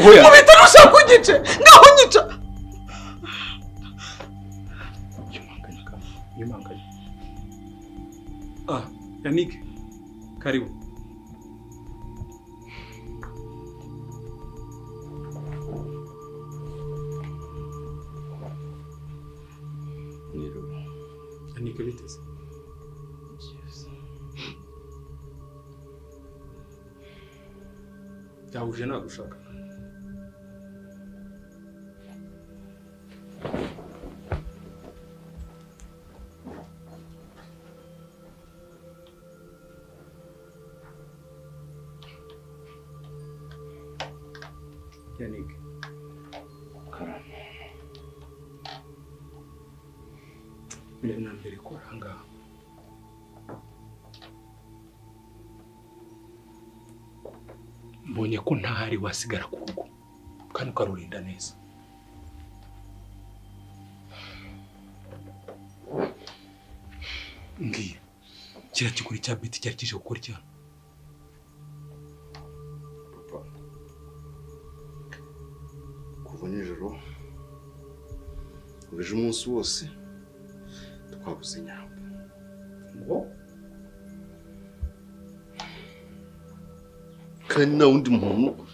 Oya. Nkubita nushaka unyice. Ngaho unyica. Yumanganya. Ah, Yannick. Karibu. Yannick biteze. Byahuje nagushaka. Yannick. Mbere na mbere ko ahangaha. Mbonye ko ntahari wasigara ku rugo kandi ukarurinda neza. Ngiye kiriya kiguri cya biti cyari kije gukora iki hano? Papa, kuva nijoro ejo umunsi wose twabuze Nyambo. Ngo kandi nta wundi muntu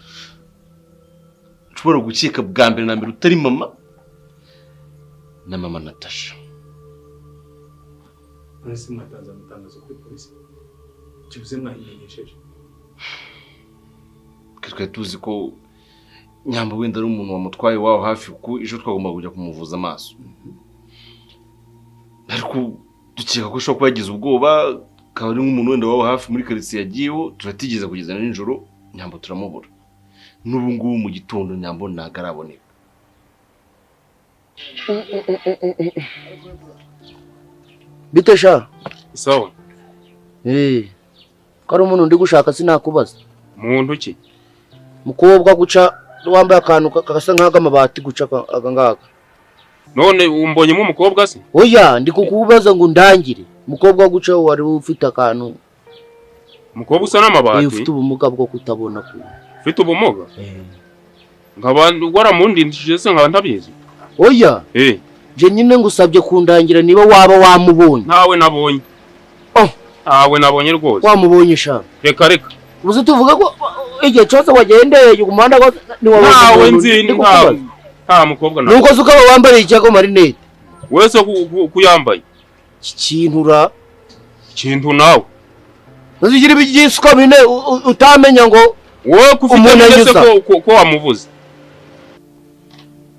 nshobora gukeka bwa mbere na mbere utari mama na mama Natasha. None se mwatanze amatangazo kuri polisi? Kivuze mwayimenyesheje? Twari tuzi ko Nyambo wenda ari umuntu wamutwaye iwabo hafi, kuko ejo twagombaga kujya kumuvuza amaso. Ariko dukeka ko ashobora kuba yagize ubwoba, akaba ari nk'umuntu wenda waba hafi muri karitsiye yagiyeho. Turatigeza kugeza na nijoro Nyambo turamubura. N'ubu ngubu mu gitondo Nyambo ntabwo araboneka. Bite sha? Sawa. Ko ari umuntu ndi gushaka sinakubaza. Muntu ki? Mukobwa guca wambaye akantu gasa nk'agamabati guca aka ngaka. None umbonyemo umukobwa se? Oya, ndi kukubaza ngo ndangire. Mukobwa guca wari ufite akantu. Mukobwa usa n'amabati? Ufite ubumuga bwo kutabona ku. Ufite ubumuga? Nkaba waramundindishije se nkaba ntabizi? Oya. Je nyine ngusabye kundangira niba waba wamubonye. Ntawe nabonye. Oh, ntawe nabonye rwose. Wamubonye sha? Reka reka. Uzi tuvuga ko igihe cyose wagendeye ku muhanda ni wabonye. Ntawe nzi, nta mukobwa nawe. Nuko ukaba wambariye icyago marinete. Wese kuyambaye. Kintura. Kintu nawe. Uzigira ibigiswa bine utamenya ngo wowe kufite nese ko wamubuze.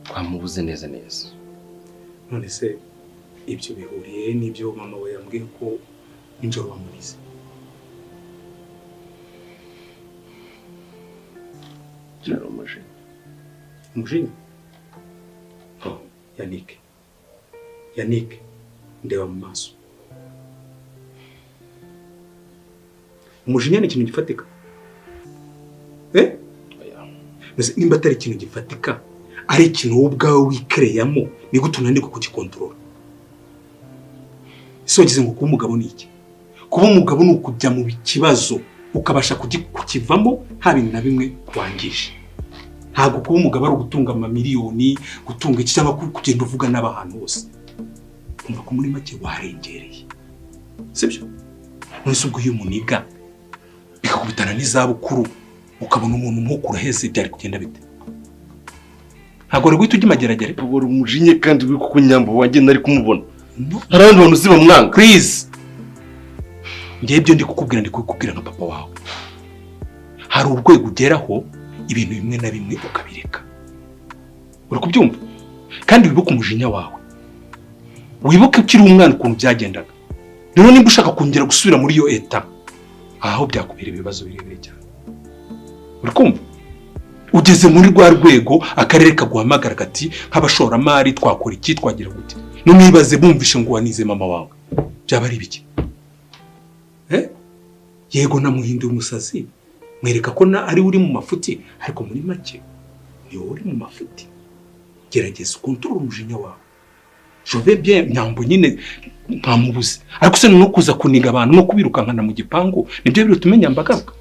Twamubuze neza neza. None se ibyo bihuriye n'ibyo mama we yambwiye ko nijoro wamubize? Cyari umujinya. Umujinya? Oh, Yannick. Yannick, ndeba mu maso. Umujinya ni ikintu gifatika. Nimba atari ikintu gifatika, ari ikintu wowe ubwawe wikereyamo, ni gute unanirwa kugikontorora? Ese wagize ngo kuba umugabo ni iki? Kuba umugabo ni ukujya mu kibazo ukabasha kukivamo nta bintu na bimwe wangije. Ntabwo kuba umugabo ari ugutunga amamiliyoni, gutunga iki cyangwa kugenda uvuga n'abantu bose. Kumva ko muri make warengereye. Sibyo? None se ubwo iyo umuniga bikakubitana n'izabukuru ukabona umuntu umwuka uraheze, byari kugenda bite? Ntabwo wari guhita ujya imageragere? Ubora umujinya kandi uri kuko Nyambo wanjye nari kumubona. Hari abandi bantu uzi bamwanga. Please. Ngiye ibyo ndi kukubwira, ndi kukubwira nka papa wawe. Hari urwego ugeraho ibintu bimwe na bimwe ukabireka. Uri kubyumva? Kandi wibuke umujinya wawe. Wibuke ukiri umwana ukuntu byagendaga. Rero nimba ushaka kongera gusubira muri iyo eta, aho byakubera ibibazo birebire cyane. Uri kumva? Ugeze muri rwa rwego akarere kaguhamagara kati nk'abashoramari twakora iki, twagira gute. Nunibaze bumvishe ngo wanize mama wawe. Byaba ari biki? Yego namuhinduye umusazi, mwereka ko na ari uri mu mafuti, ariko muri make ni wowe uri mu mafuti. Gerageza ukontorore umujinya wawe. Je vais bien, Nyambo nyine ntamubuze. Ariko se no kuza kuniga abantu no kubirukankana mu gipangu, nibyo biri tumenye mbagaruka.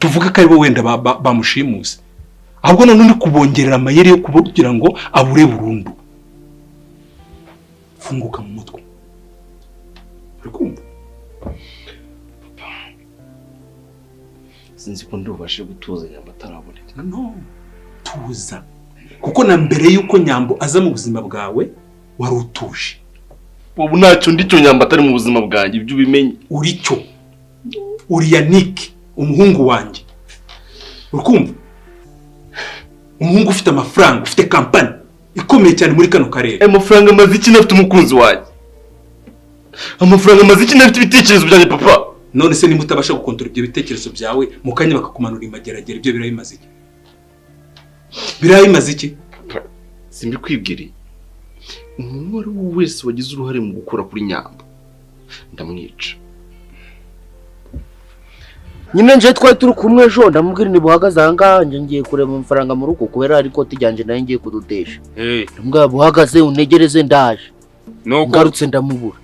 Tuvuge ko aribo wenda bamushimuse. Ahubwo none uri kubongerera amayeri yo kugira ngo abure burundu. Funguka mu mutwe. Uri kumva? Sinzi ko ndubashe gutuza Nyambo ataraboneka. No, tuza. Kuko na mbere yuko Nyambo aza mu buzima bwawe wari utuje. Ubu ntacyo ndicyo Nyambo atari mu buzima bwanjye, ibyo ubimenye. Uri cyo. Uri Yannick, umuhungu wanjye. Uri kumva? Umuhungu ufite amafaranga, ufite kampani ikomeye cyane muri kano karere. Amafaranga amaze iki nafite umukunzi wanjye? Amafaranga amaze iki nafite ibitekerezo byanjye papa? None se nimba utabasha gukontorora ibyo bitekerezo byawe, mu kanya bakakumanura imageragere, ibyo birabimaze iki? Birabimaze iki? Simbikwibwiriye. Umuntu uwo ari we wese wagize uruhare mu gukora kuri Nyambo ndamwica. Nyine nje twari turi kumwe ejo, ndamubwira ni buhagaze aha ngaha, nje ngiye kureba amafaranga mu rugo kubera ari ikoti ryanjye nayo ngiye kudodesha. Ndamubwira buhagaze untegereze ndaje. Ngarutse ndamubura.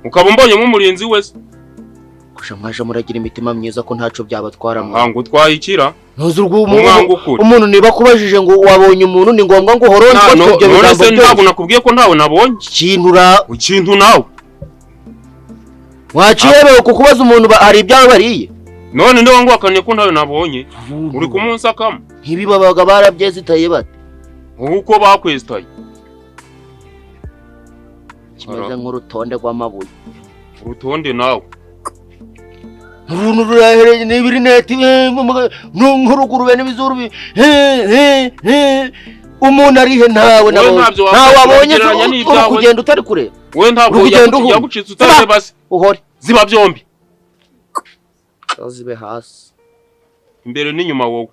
Ukaba umbonye nk'umurinzi wese. Kusha mwaje muragira imitima myiza ko ntaco byabatwara mwe. Nkangu twayikira. Ntuzi umuntu niba kubajije ngo wabonye umuntu ni ngombwa ngo horonde ko ibyo bigambo byose. Ntabwo nakubwiye ko ntawe nabonye. Ikintu ikintu nawe. Waciyebewe kukubaza umuntu hari ibyawe bariye. None ndo wangu akaniye ko ntawe nabonye. Uri kumunsakamo. Nkibi babaga barabyezitaye bate. Uko bakwezitaye. Kimeze nk'urutonde rw'amabuye. Urutonde nawe. Uruntu rurahereye n'ibirineti nk'urugurube n'ibizuru umuntu arihe ntawe ntawe wabonye uri kugenda utari kure. Wowe ntabwo yagucitse utareba se. Uhore ziba byombi. Zibe hasi. Imbere n'inyuma wowe.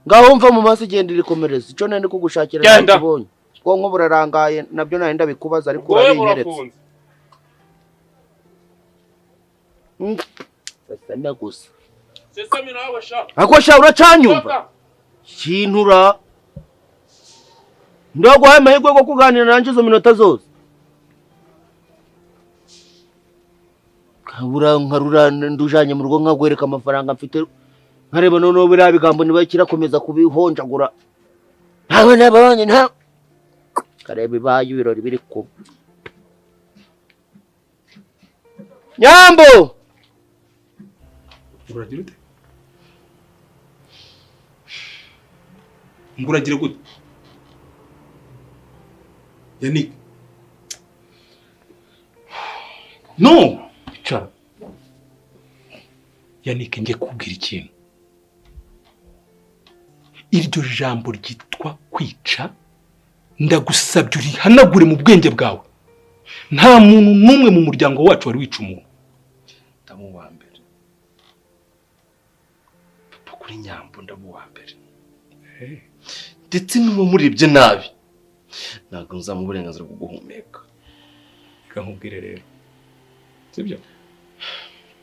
Ngaho mva mu maso igenda irikomereza. Ico nari kugushakira nakibonye. Ubwonko burarangaye nabyo nari ndabikubaza ariko urabinyeretse. Seseme gusa. Seseme nawe sha. Ako sha uracanyumva? Kintura. Ndaguhaye amahirwe yo kuganira nanje izo minota zose. Kabura nkarura ndujanye mu rugo nkagwereka amafaranga mfite nkareba none biriya bigambo niba kirakomeza kubihonjagura. Ntawe nabonye nta kareba ibaye ibirori biri kuba. Nyambo! Uragira ute? Nguragira gute? Yannick. No! Icara. Yannick ngiye kubwira ikintu. Iryo jambo ryitwa kwica ndagusabye urihanagure mu bwenge bwawe. Nta muntu n'umwe mu muryango wacu wari wica umuntu. Ndamu wa mbere. Papa kuri Nyambo ndamu wa mbere. Ndetse n'umurebye nabi ntabwo nzamuha uburenganzira bwo guhumeka. Reka nkubwire rero. Sibyo?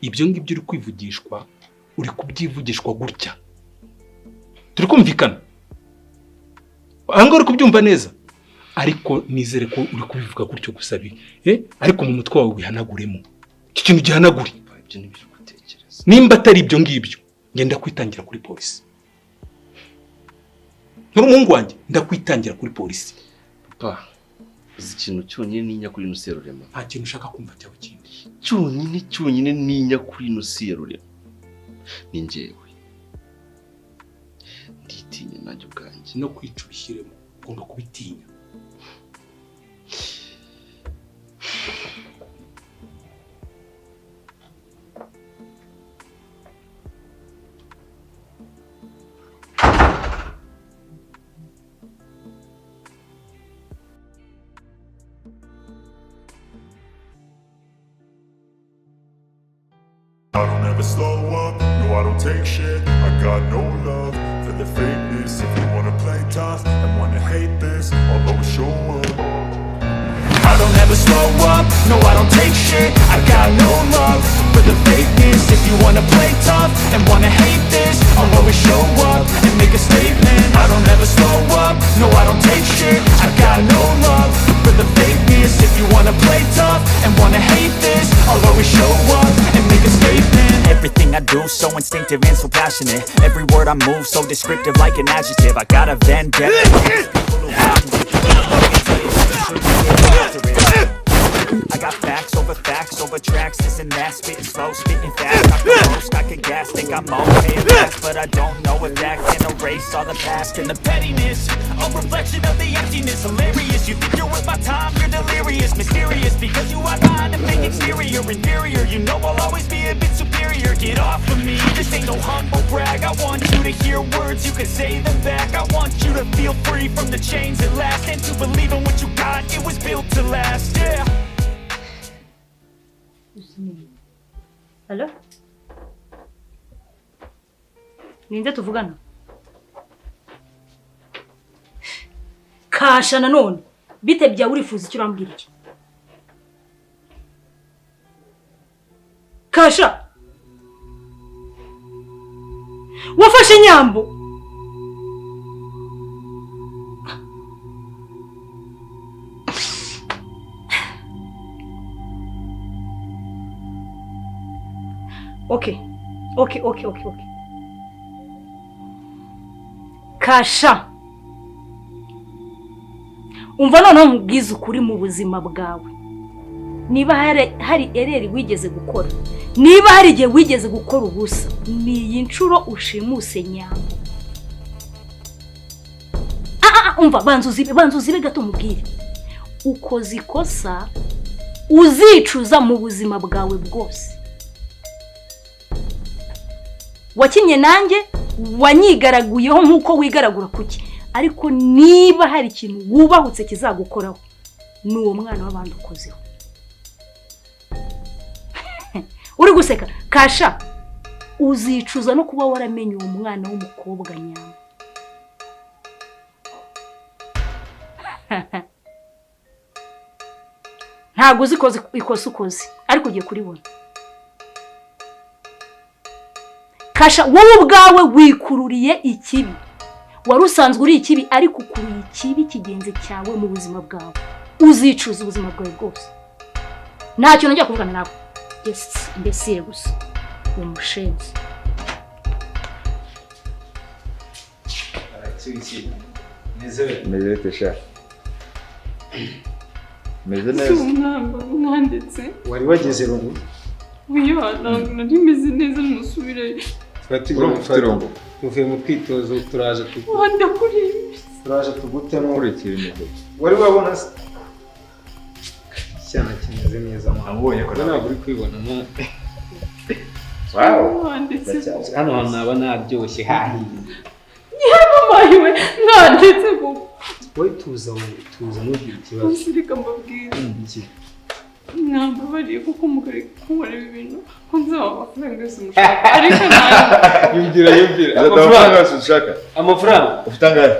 Ibyo ngibyo uri kwivugishwa, uri kubyivugishwa gutya. Turi kumvikana? Ahangaha uri kubyumva neza? Ariko nizere ko uri kubivuga gutyo gusa bi. Ariko mu mutwe wawe wihanaguremo. Iki kintu gihanagure. Ibyo nibyo gutekereza. Nimba atari ibyo ngibyo, ngenda kwitangira kuri polisi. Nturi umuhungu wanjye, ndakwitangira kuri polisi. Papa, uzi ikintu cyonyine ninya kuri ino si ya Rurema. Nta kintu ushaka kumva cyawe kindi. Cyonyine ninya kuri ino si ya Rurema. Ni njyewe. Nditinya nanjye ubwanjye. No kwica ubishyiremo, ugomba kubitinya. I don't ever slow up, no I don't take shit. I got no love for the fakeness. If you wanna play tough and wanna hate this, I'll always show up. I don't ever slow up, no I don't take shit. I got no love for the fakeness. If you wanna play tough and wanna hate this, I'll always show up and make a statement. I don't ever slow up, no I don't take shit. I got no love for the fakeness. If you wanna play tough and wanna hate this, I'll always show up and make a statement. Everything I do so instinctive and so passionate. Every word I move so descriptive, like an adjective. I got a vendetta against people who I got facts over facts over tracks, this and that, spitting slow, spitting fast. I can roast, I can gas, think I'm okay at last, but I don't know if that can erase all the past and the pettiness, a reflection of the emptiness. Hilarious, you think you're worth my time, you're delirious, mysterious, because you are behind a fake exterior, inferior. You know I'll always be a bit superior. Get off of me, this ain't no humble brag. I want you to hear words, you can say them back. I want you to feel free from the chains at last, and to believe in what you got, it was built to last, yeah. Hello? Ninde tuvugana? Kasha nanone bite bya urifuza icyo urambwira iki? Kasha! Wafashe Nyambo! Okay. Okay, okay, okay, okay. Kasha. Umva noneho mubwize ukuri mu buzima bwawe. Niba hari ereri wigeze gukora, niba hari igihe wigeze gukora ubusa, ni iyi nshuro ushimuse Nyambo. Umva banza uzibe gato mubwire. Ukoze ikosa uzicuza mu buzima bwawe bwose. Wakinye nanjye wanyigaraguyeho nkuko wigaragura kuki, ariko niba hari ikintu wubahutse kizagukoraho ni uwo mwana w'abandi ukozeho. Uri guseka Kasha, uzicuza no kuba waramenye uwo mwana w'umukobwa Nyambo. Ntabwo uzikoze ikosa ukoze, ariko ugiye kuribona. Kasha, wowe ubwawe wikururiye ikibi. Wari usanzwe uri ikibi, ariko ukuruye ikibi kigenze cyawe mu buzima bwawe. Uzicuza ubuzima bwawe bwose. Ntacyo nongera kuvugana nawe. Yes, mbese gusa umushenzi. Meze bite sha? Meze neza. Mwanditse. Wari wageze rungu? Oya, ntabwo nari meze neza nusubirayo. Tuvuye mu kwitozo turaje turaje tugutemo wari wabona cyane kimeze neza amubonye ko ntabwo uri kwibona mu wow hano hantu naba naryoshye hahiye yamamaye mwanditse kuko wowe tuza tuza ntugire ikibazo reka mbabwire mwambabariye kuko mugari kunkorera ibintu ko nzaba amafaranga yose mushaka ariko nawe yumvira amafaranga yose ushaka amafaranga ufite angahe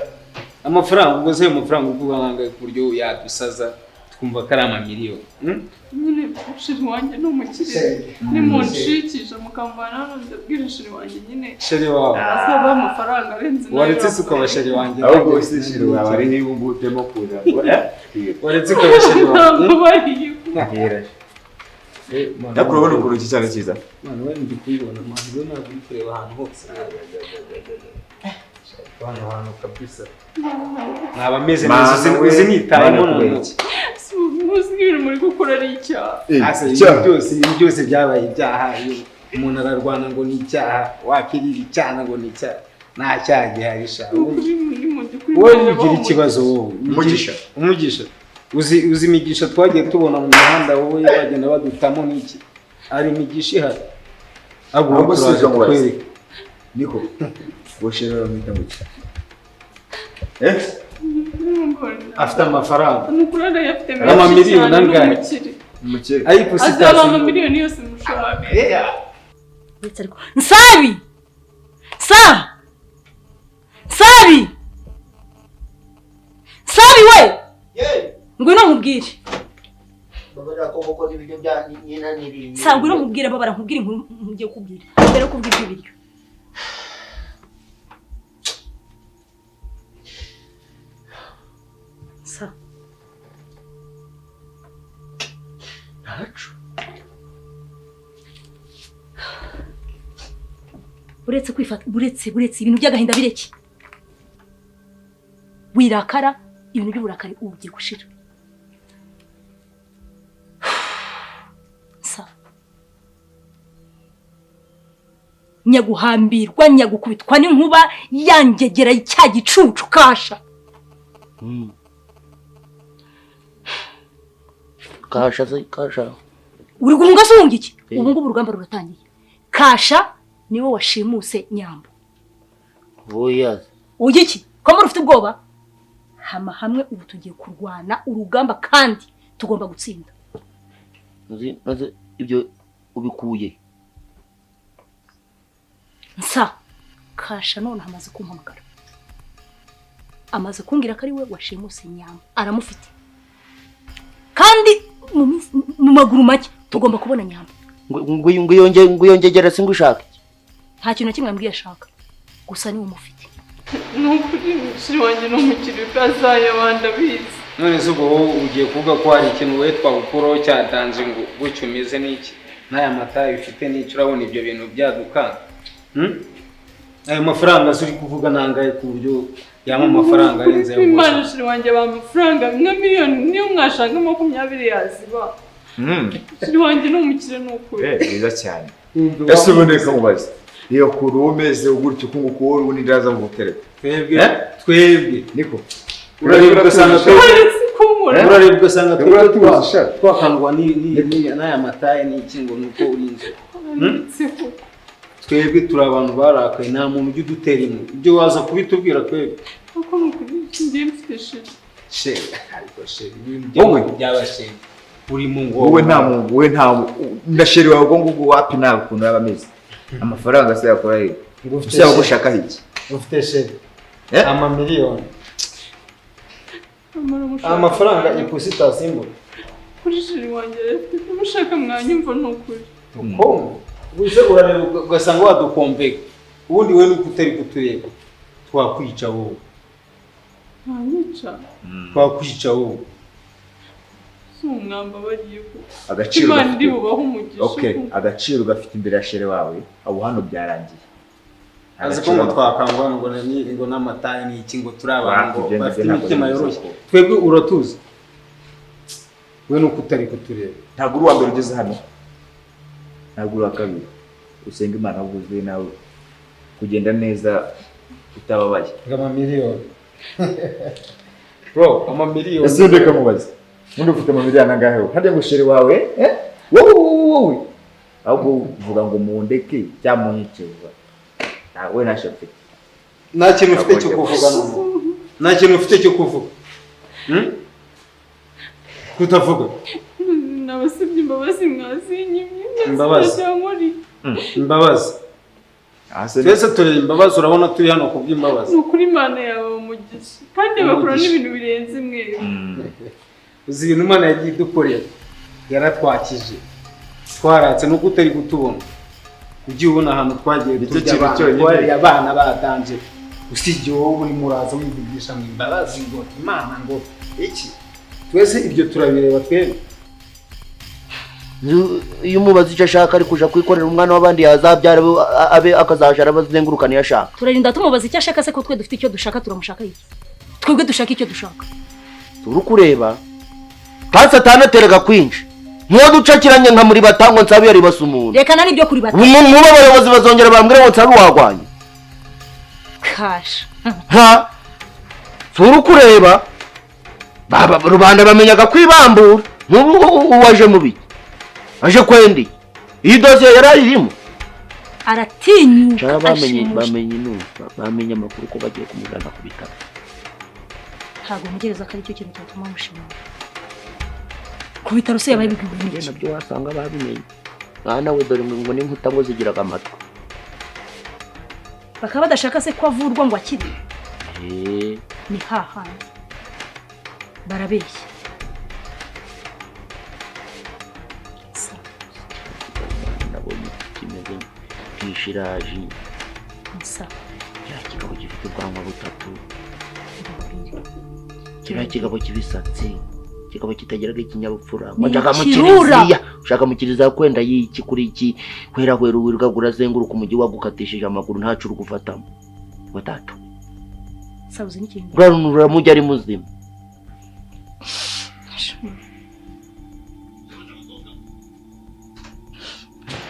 amafaranga ubwo se ayo mafaranga uvuga angahe ku buryo yadusaza twumva ko ari amamiliyoni nyine sheri wanjye ni umukire nimunshikisha mukamvana hano ndabwira sheri wanjye nyine sheri wawe asaba amafaranga arenze nayo waretse se ukaba sheri wanjye ahubwo si sheri wawe ari niba ubu utemo kuza waretse ukaba sheri wawe mwambabariye Ariko urabona ukuntu iki cyana cyiza mwana we ndi kubibona mwana we ntabwo uri kureba ahantu hose hano hantu kabisa naba meze neza uzi nitayemo noneho muzi ibintu muri gukora ari icyaha ibi byose byabaye ibyaha umuntu ararwana ngo ni icyaha wakirira icyaha ngo ni icyaha nta cyaha gihari sha wowe ugira ikibazo wowe umugisha uzi imigisha twagiye tubona mu muhanda wowe bagenda badutamo n'iki ari imigisha ihari ahubwo turaje tukwereke niko goshera bamwita ngo iki afite amafaranga amamiliyoni angahe ariko azaba amamiliyoni yose mushaka Nsabi Nsabi Nsabi we ngwino nkubwire Sa ngwino nkubwire babara nkubwire inkuru ngiye kukubwira mbere yo kubwira ibiryo Sa ntacu Uretse kwifata, buretse ibintu by'agahinda bireke. Wirakara, ibintu by'uburakari ugiye gushira. Sa. Nyaguhambirwa, nyagukubitwa n'inkuba yangegera cya gicucu Kasha. Kasha se Kasha. Uri guhunga se uhunga iki? Ubu ngubu urugamba ruratangiye. Kasha niwe washimuse Nyambo. Oya. Ujya iki? Ko muri ufite ubwoba? Hama hamwe ubu tugiye kurwana urugamba kandi tugomba gutsinda. Nzi ibyo ubikuye. Nsa Kasha none hamaze kumpamagara. Amaze kumbwira ko ari we washimuse Nyambo. Aramufite. Kandi mu maguru make tugomba kubona Nyambo. Nguyongegera singushaka. Nta kintu kimwe ambwiye ashaka. Gusa niwe umufite. Nukuri shiri wanjye n'umukiri bwazaye abandi abizi. None se ubwo wowe ugiye kuvuga ko hari ikintu wowe twagukuraho cyatanje ngo gutyo umeze n'iki? N'aya mata ufite n'icyo urabona ibyo bintu byadukanga. Ayo mafaranga se uri kuvuga nangaye ku buryo yama amafaranga arenze ayo. Imana shiri wanjye ba amafaranga nka miliyoni niyo mwashaka 20 yaziba. Shiri wanjye n'umukire n'ukuri. Byiza cyane. Ese uboneka mubaze. Iyo kuru umeze gutyo kunguko wowe ubundi ndaza gutereta. Twebwe niko. Urareba ugasanga twakangwa n'aya mataye n'iki ngo nuko uri inzu. Twebwe turi abantu barakaye nta muntu ujya udutera imwe. Ibyo waza kubitubwira twebwe. Uko mukuri ngiye mfite sheri. Sheri ariko sheri wowe byaba sheri. Uri mu ngo. Wowe nta muntu wowe nta na sheri wawe ngo ngugu wapi nawe ukuntu yaba ameze. Amafaranga se yakora he? Ushaka gushaka iki? Ufite sheri. Ama miliyoni. Amafaranga ipusi itasimbura. Kuri sheri wanjye mushaka mwanyumva nukuri. Uko? Wese urareba ugasanga wadukombeka. Ubundi we nuko utari kutureba. Twakwica wowe. Ntanyica. Twakwica wowe. Si umwamba bariye ko. Agaciro Imana bubaho umugisha. Okay, agaciro gafite imbere ya shere wawe, abo hano byarangiye. Azi ko ngo twakangwa ngo ni ngo n'amataye ni iki ngo turi abantu ngo bafite imitima yoroshye. Twebwe uratuzi. We nuko utari kutureba. Ntabwo uri uwa mbere ugeze hano. Ntabwo uri uwa kabiri. Usenga Imana ahubwo uzuye nawe kugenda neza utababaye. Ngo amamiliyoni. Bro, amamiliyoni. Ese ndeka mubaze. Undi ufite amamiliyoni angahe? Hariya ngo shere wawe, eh? Wowe. Ahubwo uvuga ngo mundeke cyangwa munyice vuba. Nawe ntacyo mfite. Nta kintu ufite cyo kuvuga none. Nta kintu ufite cyo kuvuga. Kutavuga. Nabasabye imbabazi mwazinyimye. Imbabazi. Imbabazi. Twese tureba imbabazi urabona turi hano kubw'imbabazi. Ni ukuri Imana yawe umugisha. Kandi bakora n'ibintu birenze mwe. Uzi ibintu Imana yagiye idukorera. Yaratwakije. Twaratse nuko utari kutubona. Ugiye ubona ahantu twagiye turya abana, twariye abana batanje. Usibye wowe uri muraza wivugisha ngo imbabazi ngo Imana ngo iki. Twese ibyo turabireba twebwe. Iyo umubaza icyo ashaka ari kuja kwikorera umwana w'abandi yazabyara abe akazaja arabazengurukana iyo ashaka. Turarinda tumubaza icyo ashaka se ko twe dufite icyo dushaka turamushaka iki? Twebwe dushaka icyo dushaka. Turi kureba kandi Satani aterega kwinshi. Nkuwo ducakiranye nka muri batango nsabe yari basa umuntu. Reka nari ibyo kuri bata. Umuntu abayobozi bazongera bambwira ngo nsabe wagwanye. Kasha. Ha. Turi kureba baba rubanda bamenyaga kwibambura. Nkubu uwaje mubi. Aje kwendi. Iyi dosiye yarayirimo. Aratinyuka. Bamenye bamenye amakuru ko bagiye kumujana ku bitaro. Ntabwo ntegereza ko aricyo kintu cyatuma mushima. Ku bitaro se yabaye bibwiwe n'iki? Nabyo wasanga babimenye. Mwana we dore ngo n'inkuta ngo zigiraga amatwi. Bakaba badashaka se ko avurwa ngo akire. Ni hahandi. Barabeshya. Nabonye kimeze nk'ishiraji. Nsa. Kiriya kigabo gifite ubwanwa butatu. Kiriya kigabo cy'ibisatsi. Kikaba kitagiraga ikinyabupfura. Ni Ngo nshaka mu ikirura. kiliziya, ushaka mu kiliziya kwenda yiki kuri iki kwera kwera wirirwa urazenguruka umujyi wagukatishije amaguru ntacu uri gufatamo. Batatu. Sabuze n'ikintu. Uranura mujya ari muzima.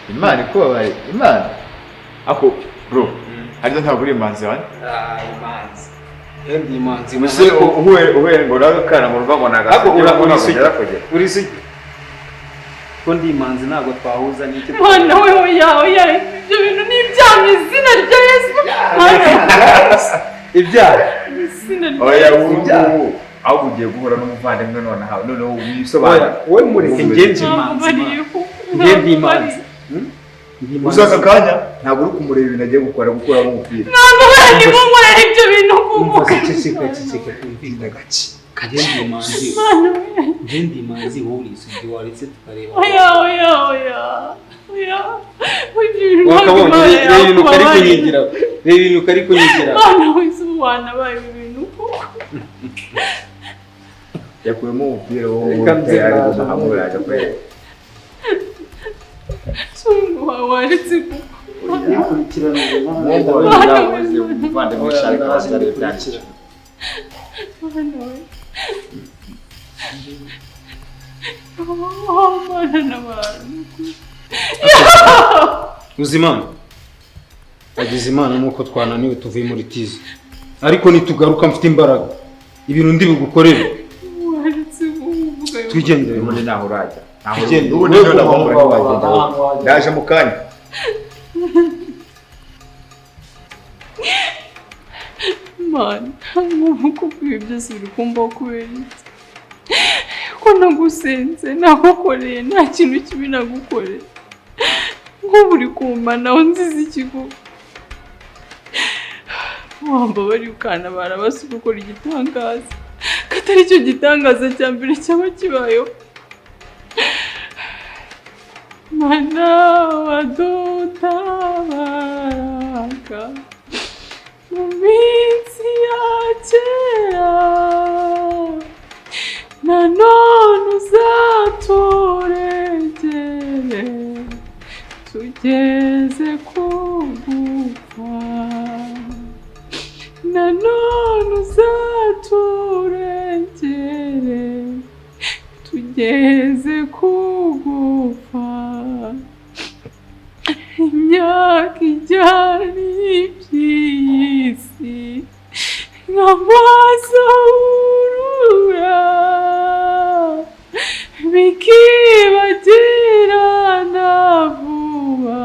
Imana ikubabaye, Imana. Ako bro, harya ntabwo uri imanzi wanjye. Ah, imanzi. Ndi imanzi. Use uhuye ngo urabikana ngo uruva ngo nagase. Ako ura uri Yarakogera. Uri isugi. Ko ndi imanzi ntabwo twahuza n'icyo. Mana we, oya oya, ibyo bintu ni ibyaha mu izina rya Yesu. Mana, Ibyaha. mu izina rya Oya Yesu. ubu ahubwo ugiye guhura n'umuvandimwe nonaha noneho wisobanura. Oya, wowe mureke njye ndi imanzi. Ntabwo kuko Njye ndi imanzi. Ndi imanzi. Uza aka kanya ntabwo uri kumureba ibintu agiye gukora gukuramo umupira. Ntabwo ndimo nkorera ibyo bintu kuko. Umva ceceka ceceka twumvikane gake. Njye ndi imanzi. Mana we. Njye ndi imanzi wowe uri isugi waretse tukareba. Oya oya oya. Oya. Ibyo bintu ntabwo Wakabonye Imana reba ibintu kari yakubabarira. kunyigira. Reba ibintu kari kunyigira. Mana we, si ubu wanabaye ibi bintu kuko. Yakuyemo umupira wowe Reka nze tayari naje guhamura aje kureba. Si ubu waretse kuko. Nikurikirana Mungu wawe yavuze umuvandimwe Sharika wasare byanditse. Mana we. Oh, Mana n'abantu. Uzi Imana? Agize Imana nuko twananiwe tuvuye muri tizi. Ariko nitugaruka mfite imbaraga. Ibintu ndi bugukorere. Waretse kuvuga ayo Twigendere. Ubundi ntaho urajya. Ntaho Twigendere. ubundi niyo nagomba wagenda. Ndaje mu kanya. Mana, nkuko kuko ibi byose biri kumbaho kubera iki? Ko nagusenze, nagukoreye, nta kintu kibi nagukoreye. Nk'ubu uri kumpa naho nziza ikigo. Wambabariye ukantabara basi ugakora igitangaza. Ko atari cyo gitangaza cya mbere cyaba kibayeho. Mana wadutabaraga mu minsi ya kera, nanone uzaturegere tugeze kugupfa, nanone uzaturegere tugeze kugupfa. Imyaka ijyana iby'isi nk'amaso urura bikibagirana vuba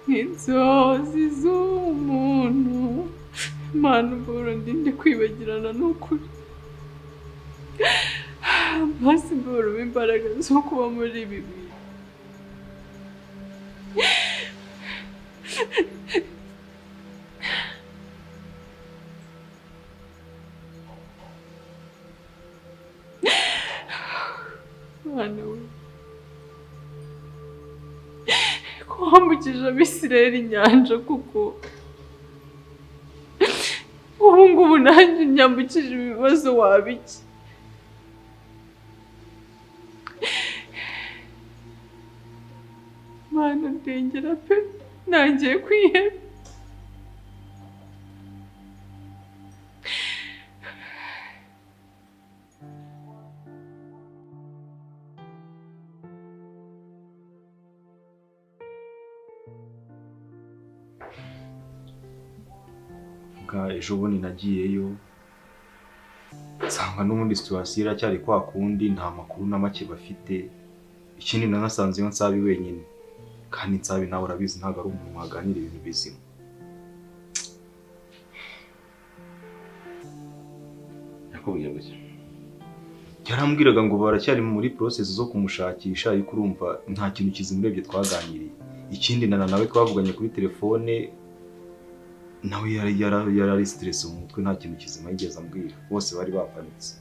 nk'inzozi z'umuntu. Mana ubwo ndinde kwibagirana n'ukuri. Basi mbura imbaraga zo kuba muri ibi bintu. Mana we, ko wambukije Abisirayeli inyanja kuko ubu ngubu nanjye unyambukije ibibazo waba iki? Mana ndengera pe, nangiye kwiheba. Ejo bundi nagiyeyo nsanga n'ubundi situation iracyari kwa kundi, nta makuru na make bafite. Ikindi nanasanze iyo Nsabi wenyine, kandi Nsabi nawe urabizi ntabwo ari umuntu waganira ibintu bizima. Yakubwiye gutya? Yarambwiraga ngo baracyari muri process zo kumushakisha, ariko urumva nta kintu kizima urebye twaganiriye. Ikindi nana nawe twavuganye kuri telefone, nawe yari stress mu mutwe, nta kintu kizima yigeze ambwira. Bose bari bapanitse.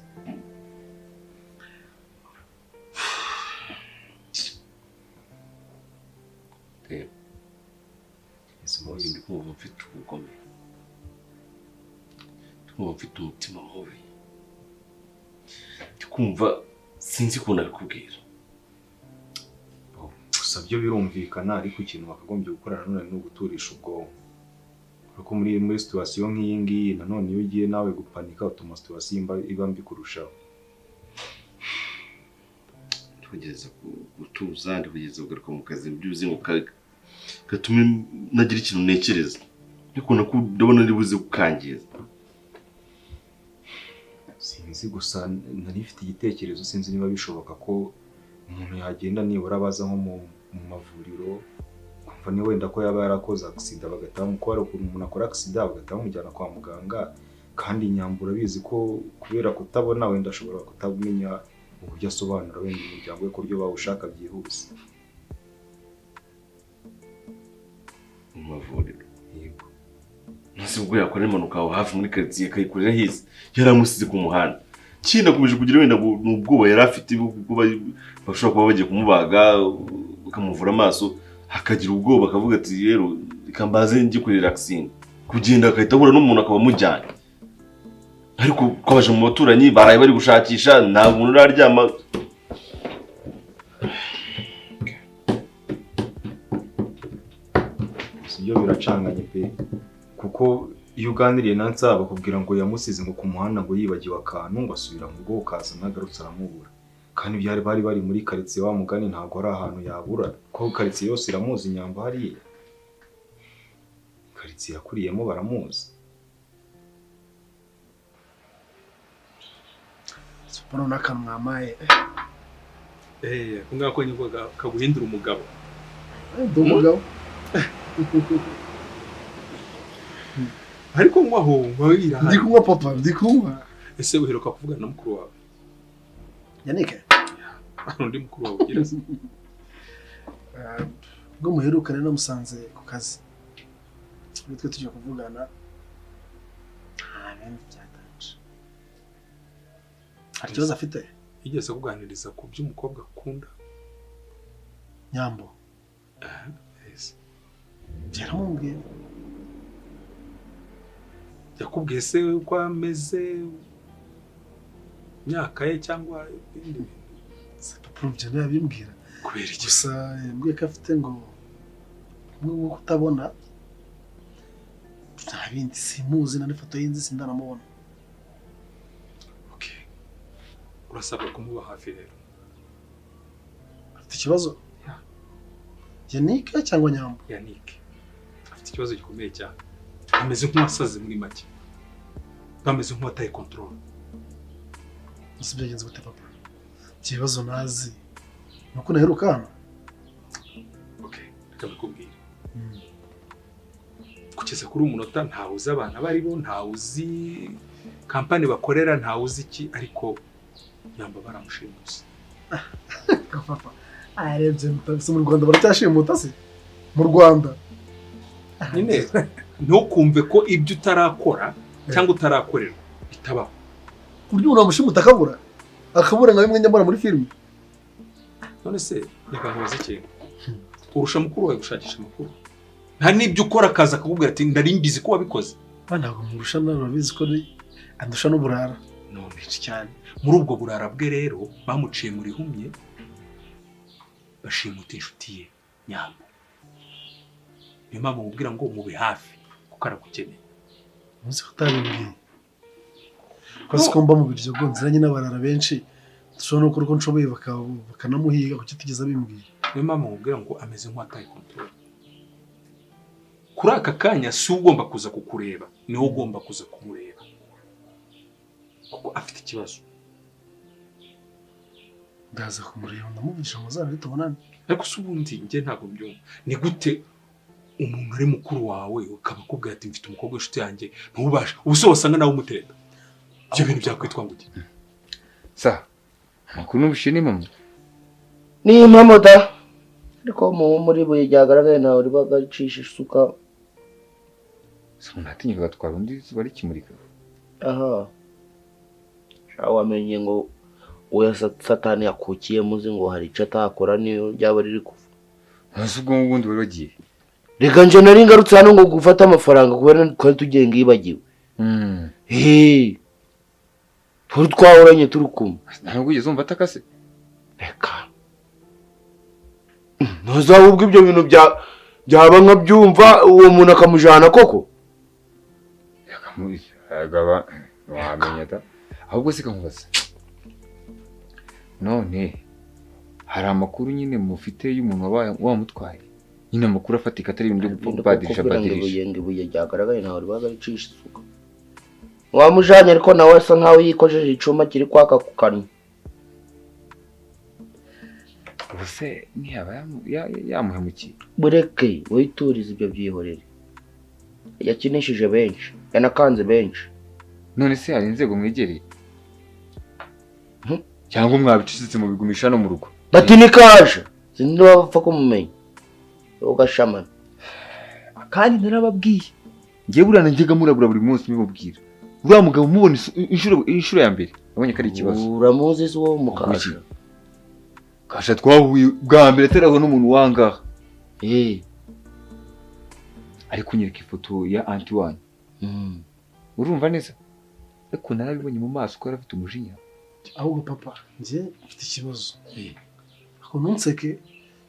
Ndi kumva mfite ubugome, ndi kumva mfite umutima mubi, ndi kumva Sinzi ukuntu abikubwira. Gusa byo birumvikana, ariko ikintu wakagombye gukora nanone ni uguturisha ubwonko. Kuko muri situation nk'iyi ngiyi nanone iyo ugiye nawe gupanika utuma situation iba mbi kurushaho. Ndi gutuza, ndi kugeza kugaruka mu kazi byuze ngo gatume nagira ikintu ntekereza. Ariko ndabona ari buze kukangiza. Sinzi, gusa nari mfite igitekerezo, sinzi niba bishoboka ko umuntu yagenda nibura baza nko mu mavuriro, kumva ni wenda ko yaba yarakoze accident bagahita bamukora, ukuntu umuntu akora accident bagahita bamujyana kwa muganga, kandi Nyambura abizi ko kubera kutabona wenda ashobora kutamenya uburyo asobanura wenda umuryango we ku buryo bawushaka byihuse. Mu mavuriro yego. Nase ubwo yakora impanuka aho hafi muri quartier akayikorera hisi, yaramusize ku muhanda. Kindi akomeje kugira wenda n'ubwoba yari afite kuba bashobora kuba bagiye kumubaga bakamuvura amaso, akagira ubwoba akavuga ati rero reka mbaze njye kuri relaxing, kugenda akahita ahura n'umuntu akaba amujyanye. Ariko twabaje mu baturanyi baraye bari gushakisha, nta muntu uraryama. Ibyo biracanganye pe, kuko iyo uganiriye na Nsaba bakubwira ngo yamusize ngo ku muhanda ngo yibagiwe akantu ngo asubira mu rugo ukaza nagarutse aramubura, kandi byari bari muri quartier wa mugani ntabwo ari ahantu yabura, kuko quartier yose iramuzi Nyambo hariya. Quartier yakuriyemo baramuzi. Siporo nakamwamaye. Ngako niko kaguhindura umugabo. Ndi umugabo. Ariko ngwaho ngwabira. Ndi kunywa papa, ndi kunywa. Ese uheruka kuvugana na mukuru wawe? Yannick? Undi mukuru wawe ugira se? Ubwo muherukane namusanze ku kazi. Nitwe tujya kuvugana. Nta bindi byatanje. Hari ikibazo afite? Yigeze kuganiriza ku by'umukobwa akunda? Nyambo. Yes. Byaramubwiye. Yakubwiye se uko ameze, imyaka ye cyangwa ibindi bintu? Papa ibyo ntiyabimbwira. Kubera iki? Gusa yambwiye ko afite ngo ubwo bwo kutabona, nta bindi simuzi na n'ifoto y'inzu sindanamubona. Okay. Urasabwa kumuba hafi rero. Afite ikibazo? Yannick cyangwa Nyambo? Yannick. Afite ikibazo gikomeye cyane. Ameze nk'uwasaze muri make. Ameze nk'uwataye control. Ese byagenze gute papa? Ikibazo nazi. Nuko naheruka hano. Okay, reka mbikubwire. Kugeza kuri umunota ntawe uzi abana baribo, ntawe uzi kampani bakorera, ntawe uzi iki, ariko Nyambo baramushimuse. Papa, arebye mutabise mu Rwanda baracyashimuta se? Mu Rwanda. Nyine ntukumve ko ibyo utarakora cyangwa utarakorerwa bitabaho. Kurya umuntu amushimuta akabura. Akabura nka bimwe njya mbona muri filime. None se reka nkubaze ikintu. Urusha mukuru wawe gushakisha amakuru. Nta n'ibyo ukora akaza akakubwira ati ndari mbizi ko wabikoze. Ntabwo murusha, urabizi ko andusha n'uburara. None cyane. Muri ubwo burara bwe rero bamuciye muri humye bashimuta inshuti ye Nyambo. Niyo mpamvu mubwira ngo mube hafi kuko aragukeneye. Umunsi utabimbwiye. Ko sikomba mu biryo bwo nziranye n'abarara benshi dushobora no gukora uko nshoboye bakanamuhiga kuki atigeze abimbwira. Niyo mpamvu mubwira ngo ameze nk'uwataye control. Kuri aka kanya si ugomba kuza kukureba, niwe ugomba kuza kumureba. Kuko afite ikibazo. Ndaza kumureba ndamuvugisha ngo azabire tubonane. Ariko se ubundi njye ntabwo mbyumva. Ni gute umuntu ari mukuru wawe ukaba akubwira ati mfite umukobwa w'inshuti yanjye ntubashe, ubuse wasanga nawe umutereta. Ibyo bintu byakwitwa ngo iki? Sa, amakuru n'ubushe ni mama. Ni impamo da. Ariko muri buye ryagaragaye ntawe ribaga ricisha isuka. Se umuntu atinyuka agatwara undi izuba rikimurika. Aha. Wamenye ngo oya satani yakukiye muzi ngo hari icyo atakora niyo ryaba riri kuva. Ese ubwo ubundi wari wagiye? Reka nje nari ngarutse hano ngo gufata amafaranga kubera twari tugiye ngibagiwe. Twari twahoranye turi kumwe. Ntabwo wigeze wumva ataka se? Reka ntuzahubwo ibyo bintu byaba nkabyumva uwo muntu akamujana koko. Agaba wamenya da. Ahubwo se kamubaza. None hari amakuru nyine mufite y'umuntu wamutwaye. Nyine amakuru afatika atari ibintu byo kubadirisha badirisha. Ibuye ryagaragaye ntawe ribaga ricisha isuka. Wamujanye ariko nawe asa nkaho yikojeje icuma kiri kwaka ku kanwa. Ubuse ntiyaba yamuhemukiye. Bureke witurize ibyo byihorere. Yakinishije benshi, yanakanze benshi. None se hari inzego mwegereye? Cyangwa mwabicishitse mu bigumisha no mu rugo? Bati nikaje. Sindi bapfa kumumenya. Ugashamana. Kandi narababwiye. Ngiye burana njyega murabura buri munsi mubabwira. Uriya mugabo mubona inshuro ya mbere abonye ko ari ikibazo. Uramuzi se uwo mukasha? Kasha twahuye bwa mbere atarabona n'umuntu wangaha. Ari kunyereka ifoto ya anti wanyu. Urumva neza? Ariko narabibonye mu maso ko afite umujinya. Ahubwo papa njye mfite ikibazo. Ako ntunseke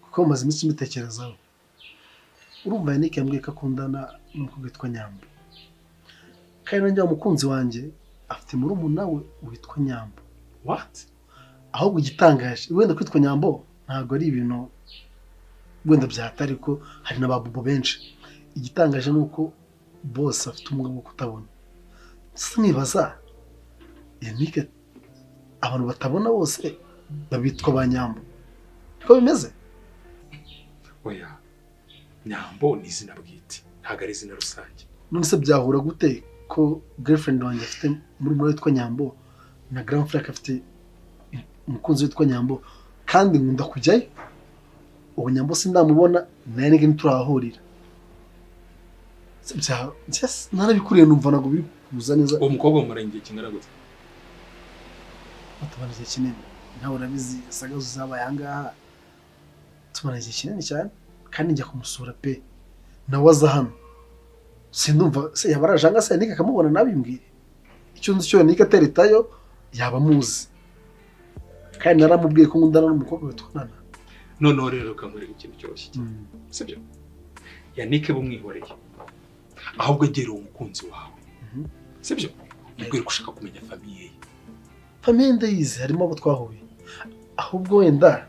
kuko maze iminsi mbitekerezaho. Urumva Yannick yambwiye ko akundana n'umukobwa witwa Nyambo. Kandi nanjye umukunzi wanjye afite murumuna we witwa Nyambo. What? Ahubwo igitangaje wenda kwitwa Nyambo ntabwo ari ibintu wenda byatari ko hari n'ababubo benshi. Igitangaje nuko bose afite umugabo wo kutabona. Sinibaza Yannick abantu batabona bose babitwa ba Nyambo. Niko bimeze? Oya. Nyambo ni izina bwite, ntabwo ari izina rusange. None se byahura gute ko girlfriend wanjye afite murumuna witwa Nyambo na grand frère afite umukunzi witwa Nyambo kandi nkunda kujyayo? Ubu Nyambo sindamubona na Yannick ntiturahahurira. Narabikuriye numva ntabwo biri kuza neza. Uwo mukobwa mumara igihe kingana gute? Batumara igihe kinini, nawe urabizi sagazo zabaye ahangaha. Tumara igihe kinini cyane kandi njya kumusura pe, nawe aza hano. Sindumva se yaba araje anga se Yannick akamubona nabimbwire. Icyo nzi cyo Yannick ateretayo yaba amuzi. Kandi naramubwiye ko nkundana n'umukobwa witwa Nana. Noneho rero kamwereka ikintu cyoroshye cyane. Sibyo? Yannick bumwihoreye. Ahubwo egera uwo mukunzi wawe. Sibyo? Mubwire ko ushaka kumenya famille ye. Famille ndayizi harimo abo twahuye. Ahubwo wenda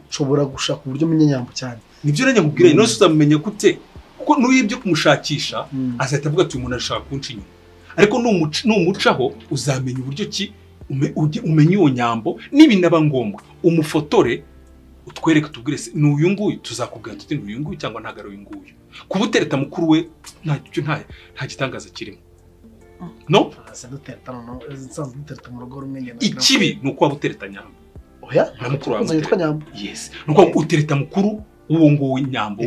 nshobora gushaka uburyo menya Nyambo cyane. Nibyo nanjye nkubwira none uzamenya gute? Kuko n'uyibyo kumushakisha azahita avuga ati umuntu arashaka kunca inyuma. Ariko numucaho uzamenya uburyo ki umenye uwo Nyambo nibinaba ngombwa umufotore utwereke tubwire se ni uyu nguyu, tuzakubwira tuti ni uyu nguyu cyangwa ntago ari uyu nguyu. Kuba utereta mukuru we nta gitangaza kirimo. No? Ikibi ni uko waba utereta Nyambo. Oya, na mukuru wawe witwa Nyambo. Yes. Ni uko utereta mukuru uwo nguwo Nyambo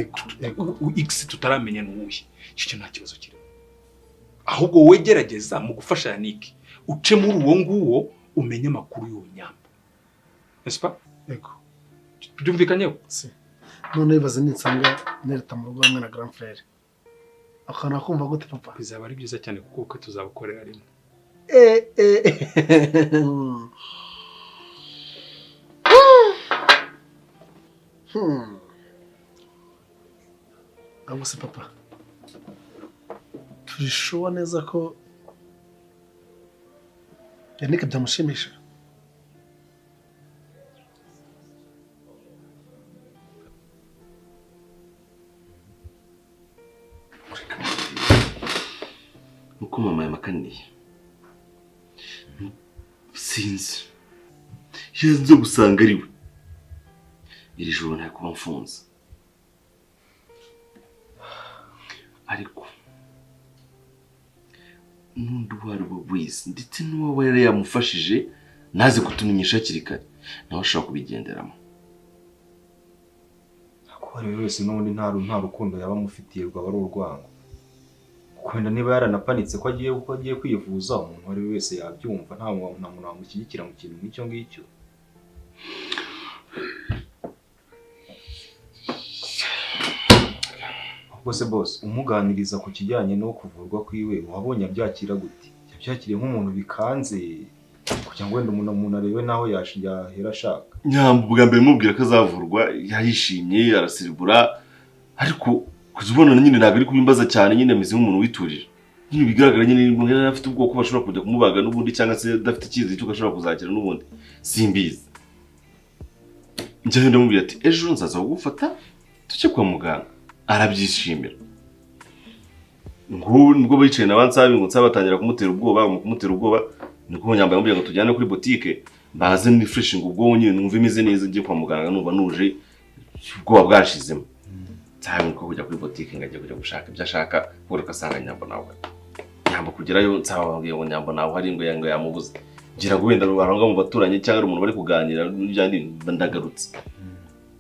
X tutaramenya n'uwuhe. Icyo nta kibazo kirimo. Ahubwo wowe gerageza mu gufasha Yannick uce muri uwo nguwo umenye amakuru y'uwo Nyambo. N'est-ce pas? Yego. Byumvikanyeho? Si. None bibaze ninsanga nereta mu rugo hamwe na grand frère. Akana kumva gute papa? Bizaba ari byiza cyane kuko ubukwe tuzabukorera rimwe. Ahubwo se papa, turishuwa neza ko Yannick byamushimisha? Uko mama yamakaniye sinzi yanze gusanga ari we. Iri joro nta kuba mfunze, ariko n'undi uwo ari we wese ndetse n'uwo yari yamufashije naze kutumenyesha hakiri kare, nawe ashobora kubigenderamo. Ko ari we wese n'ubundi nta rukundo yaba amufitiye rwaba ari urwango. Kwenda niba yaranapanitse ko agiye kwivuza, umuntu uwo ari we wese yabyumva, nta muntu wamushyigikira mu kintu nk'icyo ngicyo. Ahubwo se boss, umuganiriza ku kijyanye no kuvurwa kwiwe wabonye abyakira gute? Yabyakiriye nk'umuntu bikanze Kugira ngo wenda umuntu arebe naho yahera ashaka. Nyambo bwa mbere mubwira ko azavurwa yarishimye arasiribura, ariko kuzibona nyine ntabwo ari kubimbaza cyane, nyine ameze nk'umuntu witurije. Nyine bigaragara nyine yari afite ubwoko bashobora kujya kumubaga n'ubundi, cyangwa se adafite icyizere cy'uko ashobora kuzakira n'ubundi, simbizi. Njyewe ndamubwira ati ejo nzaza kugufata tujye kwa muganga, arabyishimira. Ngubu nibwo bicaye na bansabi ngo nsaba batangira kumutera ubwoba, mu kumutera ubwoba niko Nyambo yamubwiye ngo tujyane kuri boutique baze ni refreshing ubwo nyine numva imeze neza, ngiye kwa muganga numva nuje ubwoba bwashizemo. Nsabi niko kujya kuri boutique ngajya kujya gushaka ibyo ashaka, kuko ugasanga Nyambo nawe. Nyambo kugerayo nsaba bambwiye ngo Nyambo nawe hari ngo yango yamubuze. Ngira ngo wenda baranga mu baturanyi cyangwa umuntu bari kuganira n'ibyo ndagarutse.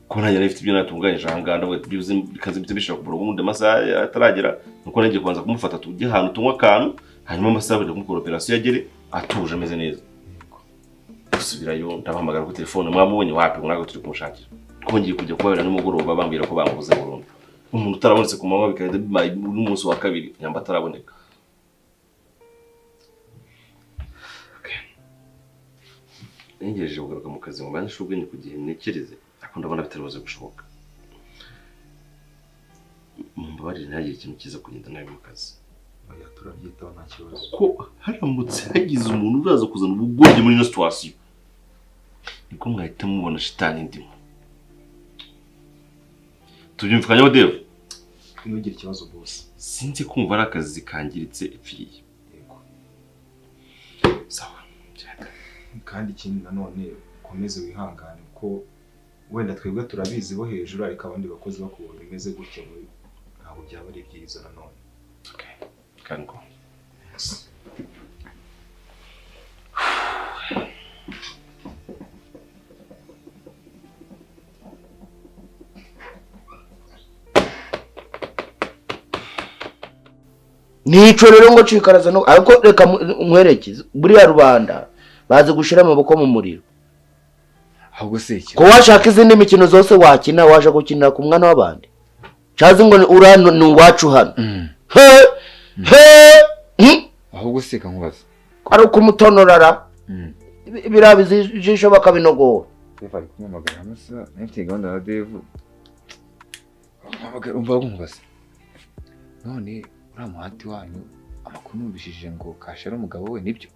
Ko nanjye nari mfite ibyo natunganyije aha ngaha, ndavuga ati byibuze bikaze bite bishobora kubura ubundi amasaha ataragera, nuko nagiye kubanza kumufata tujye ahantu tunywa akantu, hanyuma amasaha kujya kumukora operation yagere atuje ameze neza. Gusubirayo ndabahamagara kuri telefone, mwamubonye wapi ngo ntabwo turi kumushakira. Twongeye kujya kubabera nimugoroba bambwira ko bamubuze burundu. Umuntu utarabonetse ku manywa bikahita bibaye n'umunsi wa kabiri Nyambo ataraboneka. Ntegereje kugaruka mu kazi ngo mbanze nshire ubwenge ku gihe ntekereze, ariko ndabona bitari buze gushoboka. Mumbabarire ntihagire ikintu kiza kugenda nabi mu kazi. Oya turabyitaho nta kibazo. Kuko haramutse hagize umuntu uraza kuzana ubugoryi muri ino situation, nibwo mwahita mubona shitani ndimo. Tubyumvikanyeho Dev? Ntugire ikibazo boss. Sinzi kumva ari akazi kangiritse ipfiriye. Yego. Sawa. Kandi ikindi nanone ukomeze wihangane kuko wenda twebwe turabizi bo hejuru, ariko abandi bakozi bakubona bimeze gutya ntabwo byaba ari byiza nanone. Okay. Kango. Yes. Nico rero ngo cikaraza no ariko reka nkwerekeze buriya rubanda bazi gushira amaboko mu muriro. Ahubwo se iki ko washaka izindi mikino zose wakina waje gukinira ku mwana w'abandi cazi ngo urano ni uwacu hano. He he ahubwo se kankubaza ari ukumutonorara birabizi ijisho bakabinogora. Dev ari kumamagara amasa nafite gahunda na Dev umva nkubaza none uriya muhati wanyu amakuru numvishije ngo kashara umugabo we nibyo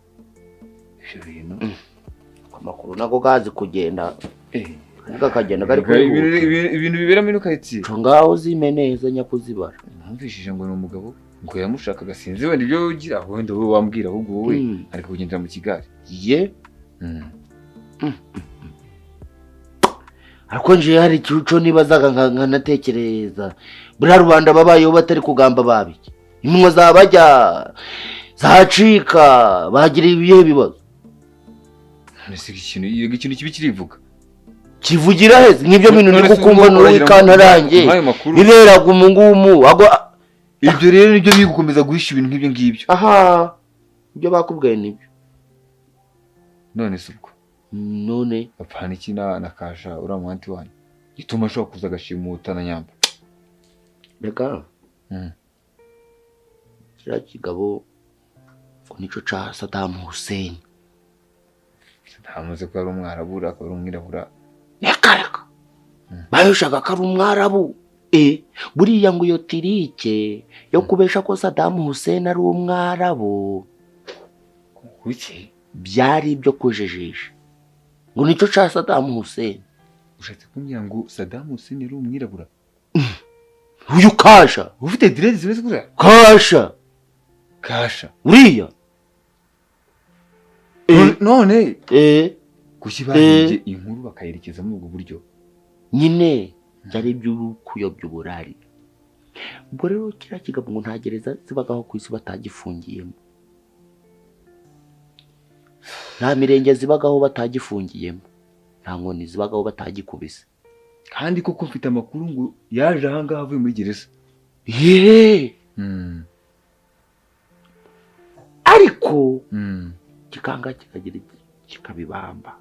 ibyo bintu amakuru nago gazi kugenda kakagenda kari ibintu bibera muri karitsiye ngaho zimeneza nyakuzibara. Numvishije ngo ni umugabo ngo yamushakaga sinzi wenda ibyo ugira wenda wowe wambwira ahubwo wowe ari kugendera mu kigare ye. Ariko nje hari icuco nibazaga nkanatekereza buriya rubanda babayeho batari kugamba babiki iminwa zabajya zacika bagira ibihe bibazo. Nese ikintu kibi kirivuga kivugira heze nk'ibyo bintu ndi kukumva n'uri kantarange biberaga umungumu. Ibyo rero nibyo biri gukomeza guhisha ibintu nk'ibyo ngibyo. Aha ibyo bakubwiye nibyo. None se ubwo none bapfana iki na Kasha uriya muhanti wanyu gituma ashobora kuza agashimuta na Nyambo? Reka kiriya kigabo ngo nico ca Saddam Hussein. Saddam uzi ko ari umwarabura akaba ari umwirabura. Reka reka bayoshaga ko ari umwarabu. Buriya ngo iyo tirike yo kubesha ko Saddam Hussein ari umwarabu kuki byari ibyo kujijisha ngo nico ca Saddam Hussein. Ushatse kumbwira ngo Saddam Hussein ari umwirabura? Uyu Kasha ufite dreads zimeze gutya? Kasha Kasha uriya none kuki bahimbye inkuru bakayerekeza muri ubwo buryo nyine byari iby'ukuyobya uburari. Ubwo rero kiriya kigabo ngo nta gereza zibagaho ku isi batagifungiyemo, nta mirenge zibagaho batagifungiyemo, nta nkoni zibagaho batagikubise. Kandi koko mfite amakuru ngo yaje aha ngaha avuye muri gereza. Ye ariko kikanga kikagira kikabibamba.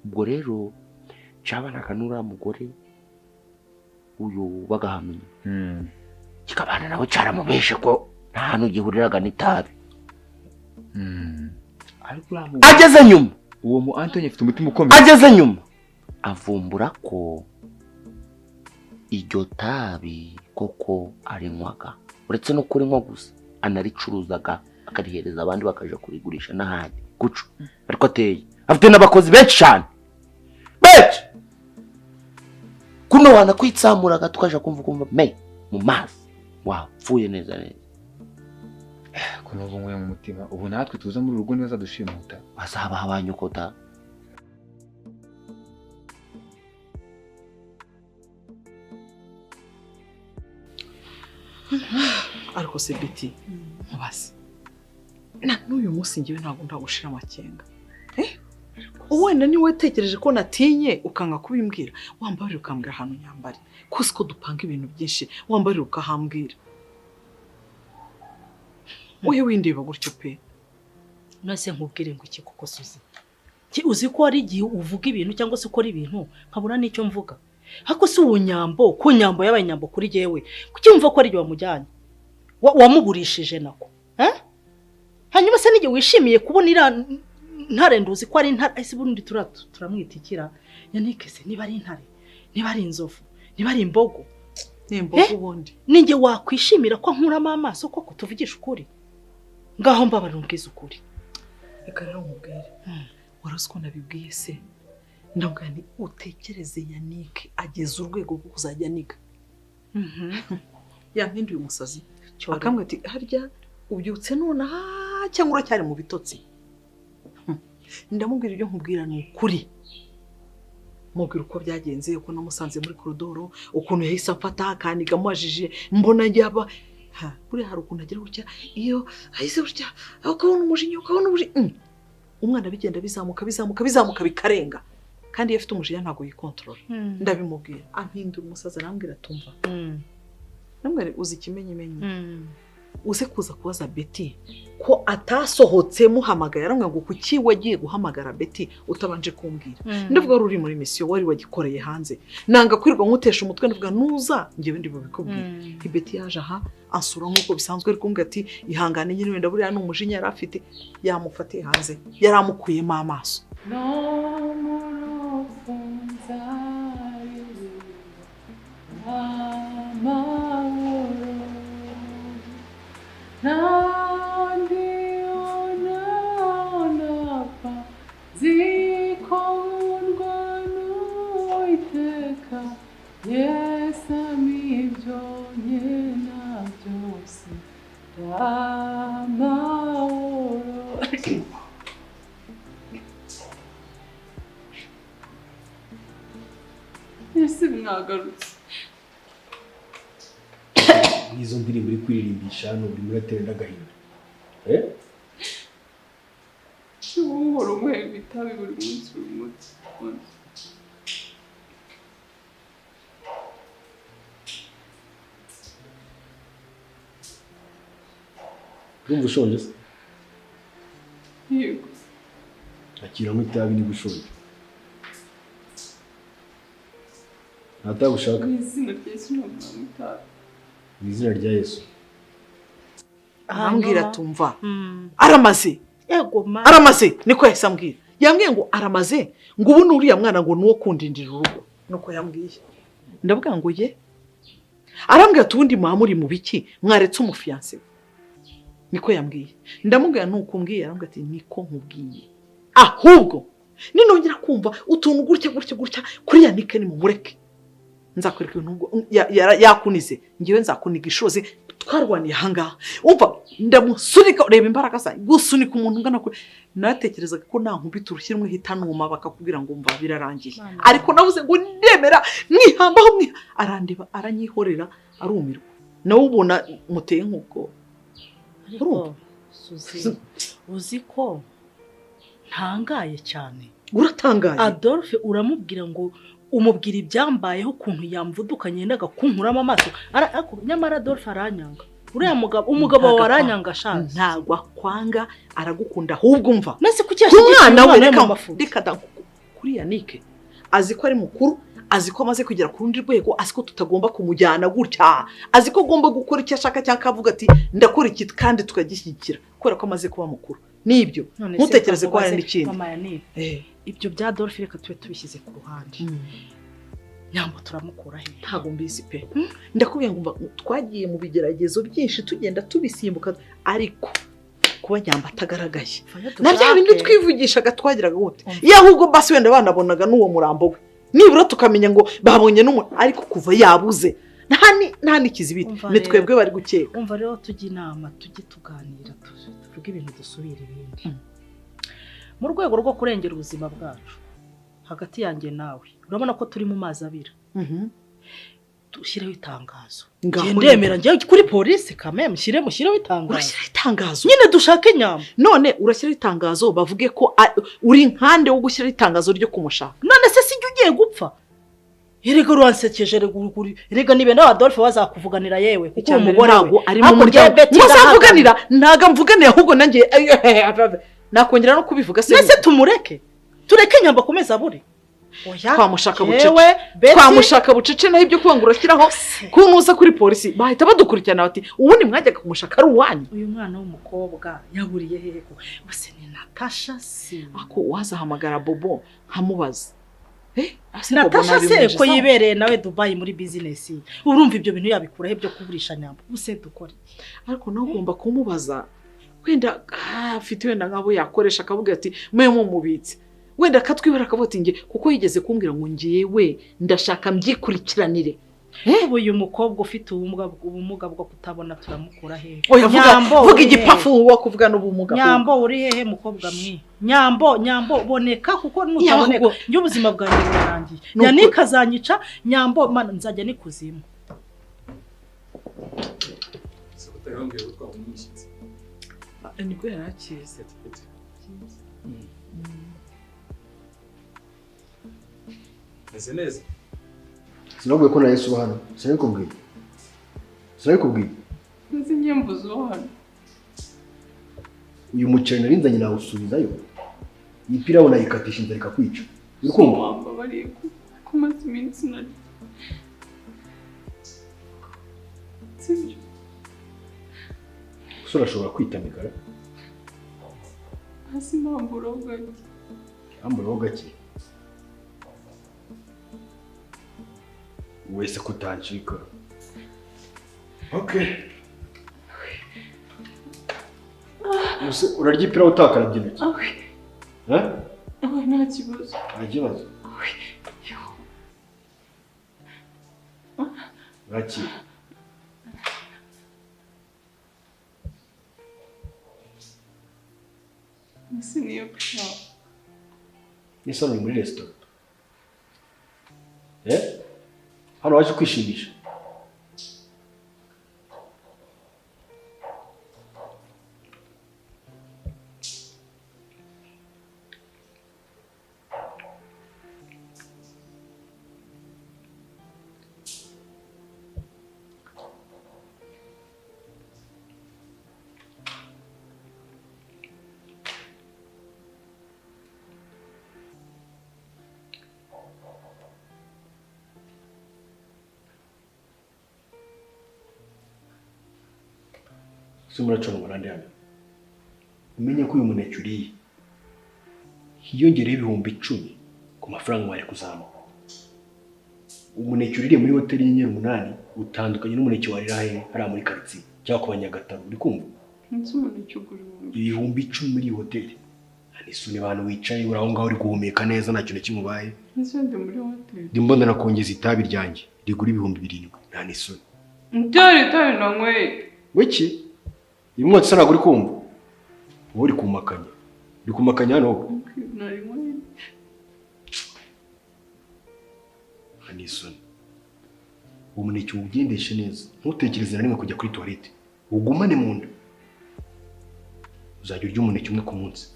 Ubwo rero cabanaga n'uriya mugore uyu bagahamenya kikabana nawe caramubeshe ko nta hantu gihuriraga n'itabi. Ageze nyuma uwo mu Anthony afite umutima ukomeye. Ageze nyuma avumbura ko iryo tabi koko arinywaga, uretse no kurinywa gusa anaricuruzaga akarihereza abandi bakaja kurigurisha n'ahandi guco. Ariko ateye afite n'abakozi benshi cyane benshi kuno wanakwitsamuraga tukaja kumva me mu mazi wapfuye neza neza. Kuno ubu nguye mu mutima ubu natwe tuza muri urugo neza dushimuta bazabaha abanyokota. Ariko se Betty mubaze na n'uyu munsi ngiwe ntabwo ndagushira amakenga. Wenda ni wetekereje ko natinye ukanga kubimbwira, wambarira ukambwira ahantu nyambari kuko ko dupanga ibintu byinshi, wambarira ukahambwira. Oye windeba gutyo pe. Nase nkubwire ngo iki kuko Suzi uzi ko ari igihe uvuga ibintu cyangwa se ukora ibintu nkabura n'icyo mvuga. Hako si uwo Nyambo ko Nyambo yabaye Nyambo kuri jewe kuki umva ko ari ryo wamujyanye wamugurishije nako Hanyuma se nige wishimiye kubona ira ntare nduzi ko ari intare ese bundi turamwitikira Yannick se niba ari intare niba ari inzovu niba ari imbogo ni imbogo ubundi ninge wakwishimira ko nkuramo amaso koko tuvugisha ukuri ngaho mbabarira umbwize ukuri. Reka rero nkubwire wari uzi ko nabibwiye se ndavuga nti utekereze Yannick ageze urwego rwo kuzajya aniga. Yampinduye umusazi akambwira ati harya ubyutse nonaha cyangwa uracyari mu bitotsi. Ndamubwira ibyo nkubwira ni ukuri, mubwira uko byagenze uko namusanze muri koridoro ukuntu yahise amfata akaniga amajije mbona yaba buriya hari ukuntu agira gutya iyo ahise gutya ukabona umujinya ukabona umujinya umwana bigenda bizamuka bizamuka bizamuka bikarenga kandi iyo afite umujinya ntabwo yikontorora. Ndabimubwira ampindura umusazi arambwira atumva namwe uzi ikimenyimenyi uze kuza kubaza Betty ko atasohotse muhamagaye aramwe ngo kuki wagiye guhamagara Betty utabanje kumbwira. Ndavuga ruri muri mission wari wagikoreye hanze nanga kwirwa nkutesha umutwe ndavuga nuza ngewe ndi bubikubwira. Betty yaje aha ansura nkuko bisanzwe ari kumbwira ati ihangane nyine wenda buriya n'umujinya yari afite yamufatiye hanze yaramukuyemo amaso. Ese mwagarutse n'izo ndirimbo uri kuririmbisha hano buri muratera n'agahinda. Uhora unywera itabi buri munsi buri munsi. Urumva ushonje se? Yego. Akira anywa itabi niba ushonje. Nta tabi ushaka? Mu izina rya Yesu ntabwo nanywa itabi. Mu izina rya Yesu. Arambwira tumva aramaze. Aramaze niko yahise ambwira. Yambwiye ngo aramaze ngo ubu nuriya mwana ngo nuwo kundindira urugo nuko yambwiye. Ndavuga ngo ye. Arambwira tubundi muri mu biki mwaretse umufiancé. Niko yambwiye. Ndamubwira nuko umbwiye arambwira ati niko nkubwiye. Ahubwo ninongera kumva utuntu gutya gutya gutya kuri Yannick ni mumureke. Nzakwereka ibintu yakunize ngiwe nzakuniga ishozi twarwaniye ahangaha. Umva ndamusunika reba imbaraga zanjye gusunika umuntu ungana kure. Natekerezaga ko nta nkubita urushyi rumwe hitanuma bakakubwira ngo umva birarangiye. Ariko navuze ngo ndemera mwihambaho arandeba aranyihorera arumirwa. Nawe ubona muteye nk'ubwo. Ariko Suzi uzi ko ntangaye cyane. Uratangaye? Adolphe uramubwira ngo umubwira ibyambayeho ukuntu yamvudukanye yendaga kunkuramo amaso. Nyamara Adolphe aranyanga. Uriya mugabo umugabo wawe aranyanga shanze. Ntabwo akwanga aragukunda ahubwo umva. Nase kuki yashyigikiye umwana we reka kuri Yannick azi ko ari mukuru, azi ko amaze kugera ku rundi rwego, azi ko tutagomba kumujyana gutya, azi ko agomba gukora icyo ashaka cyangwa akavuga ati ndakora iki kandi tukagishyigikira kubera ko amaze kuba mukuru. Nibyo, None se ntutekereze ko hari nkubaze, n'ikindi. Mama Yannick, ibyo bya Dolphe reka tube tubishyize ku ruhande. Nyambo turamukura he? Ntabwo mbizi pe. Ndakubwiye ngo umva, twagiye mu bigeragezo byinshi tugenda tubisimbuka, ariko kuba Nyambo atagaragaye na bya bindi twivugishaga twagiraga gute, iyo ahubwo basi wenda banabonaga n'uwo murambo we, nibura tukamenya ngo babonye n'umuntu, ariko kuva yabuze nta n'ikizibiti, Umva ni rero. twebwe bari gukeka. Umva rero, tujye inama, tujye tuganira, tuvuge ibintu, dusubire ibindi mu rwego rwo kurengera ubuzima bwacu. Hagati yanjye nawe urabona ko turi mu mazi abira. Dushyireho itangazo. Ngaho Njye ndemera njye kuri polisi kameme, mushyireho itangazo. Urashyiraho itangazo nyine, dushake Nyambo. None urashyiraho itangazo bavuge ko uri nkande wo gushyiraho itangazo ryo kumushaka? None se sijya ugiye gupfa? Erega uransekeje, erega erega niba nawe Adolphe bazakuvuganira yewe, kuko Icya uwo mbere mugore we ntabwo ari mu Hakurya muryango Betty muzavuganira, ntabwo amvuganira, ahubwo nanjye nakongera no kubivuga se. Nese tumureke, tureke Nyambo akomeze abure? Oya, Twamushaka bucece. Yewe, Betty. Twamushaka bucece, naho ibyo kuba ngo urashyiraho kunuza kuri polisi, bahita badukurikirana bati ubundi mwajyaga kumushaka ari uwanyu. Uyu mwana w'umukobwa yaburiye hehe ko bose ni Natasha si? Ako wazahamagara Bobo nkamubaza. Ase Bobo Natasha se ko nabimwinjizaho? yibereye nawe Dubai muri business ye, urumva ibyo bintu yabikuraho byo kuburisha Nyambo? Ubuse dukore? Ariko nawe ugomba kumubaza, wenda afite wenda nk'abo yakoresha, akavuga ati mwe mumubitse, wenda akatwibara akavuga ati nge, kuko yigeze kumbwira ngo ngewe ndashaka mbyikurikiranire. Ubu uyu mukobwa ufite ubumuga bwo kutabona turamukura hehe? Oya, vuga Nyambo, vuga uri hehe? igipafu wo kuvuga n'ubumuga. Nyambo uri hehe, mukobwa mwe? Nyambo, Nyambo boneka, kuko nutaboneka njye ubuzima bwanjye burarangiye. Nuko- Yannick azanyica. Nyambo mana, nzajya nikuzimu. Nibwo yari akize. Meze neza. Sinabwiye ko na Yesu uba hano? Sinabikubwiye? Sinabikubwiye? Nzi nyembuzi wo hano. Uyu muceri narinzanye nawusubizayo, iyi pirawu nayikatisha inzara ikakwica, uri kumva? Wambabariye ko maze iminsi narya, sibyo? Gusa urashobora kwitamikara. Hasi mpamburaho gake. Amburaho gake wese kutancika. Okay, Ese urarya ipirawu utakarabye intoki? Awe. Eh? Awe, nta kibazo. Nta kibazo. Gake. Ese niyo pilawu? Ese hano uri muri resitora? Eh? Hano waje kwishimisha? Se muracana umurande hano? Umenye ko uyu muneke uriye hiyongereho 10,000 ku mafaranga wari kuzamuka. Umuneke uririye muri hoteli y'inyenyeri 8 utandukanye n'umuneke warira hehe, hariya muri karitsiye cyangwa ku Banyagataro, uri kumva? Nzi umuneke ugura 10,000 muri iyi hoteli. Nta abantu wicaye uri aho ngaho uri guhumeka neza, nta kintu kimubaye. Nzi ndi muri hoteli. Ndimo ndakongeza itabi ryanjye rigura 7,000, nta n'isoni. Byari itabi nanyweye. Wiki uyu mwotsi se ntabwo uri kumva? Wowe uri kumakanya, uri kumakanya hano wowe. Narinyweye. Nta n'isoni. Umuneke uwugendeshe neza, ntutekereze na rimwe kujya kuri toilette, ugumane mu nda. Uzajya urya umuneke umwe ku munsi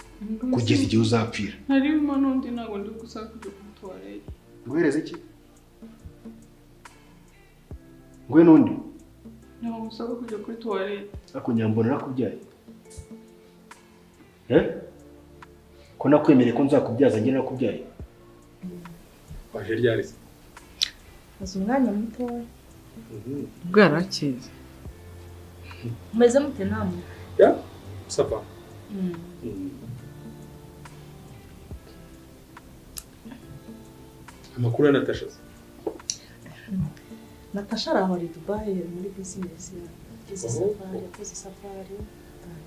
kugeza igihe uzapfira. Narimo n'undi, ntabwo ndi gushaka kujya kuri toilette. Nguhereze iki? Nguhe n'undi? Ntabwo nshaka kujya kuri toilette. Ariko Nyambo narakubyaye. Eh? Ko nakwemereye ko nzakubyaza, njye narakubyaye. Waje ryari se? Maze umwanya mutoya. Bwarakize. Mumeze mute namwe? Ya, ça va. Amakuru ya Natasha se? Natasha arahora i Dubai muri bizinesi, yagize safari, yakoze safari,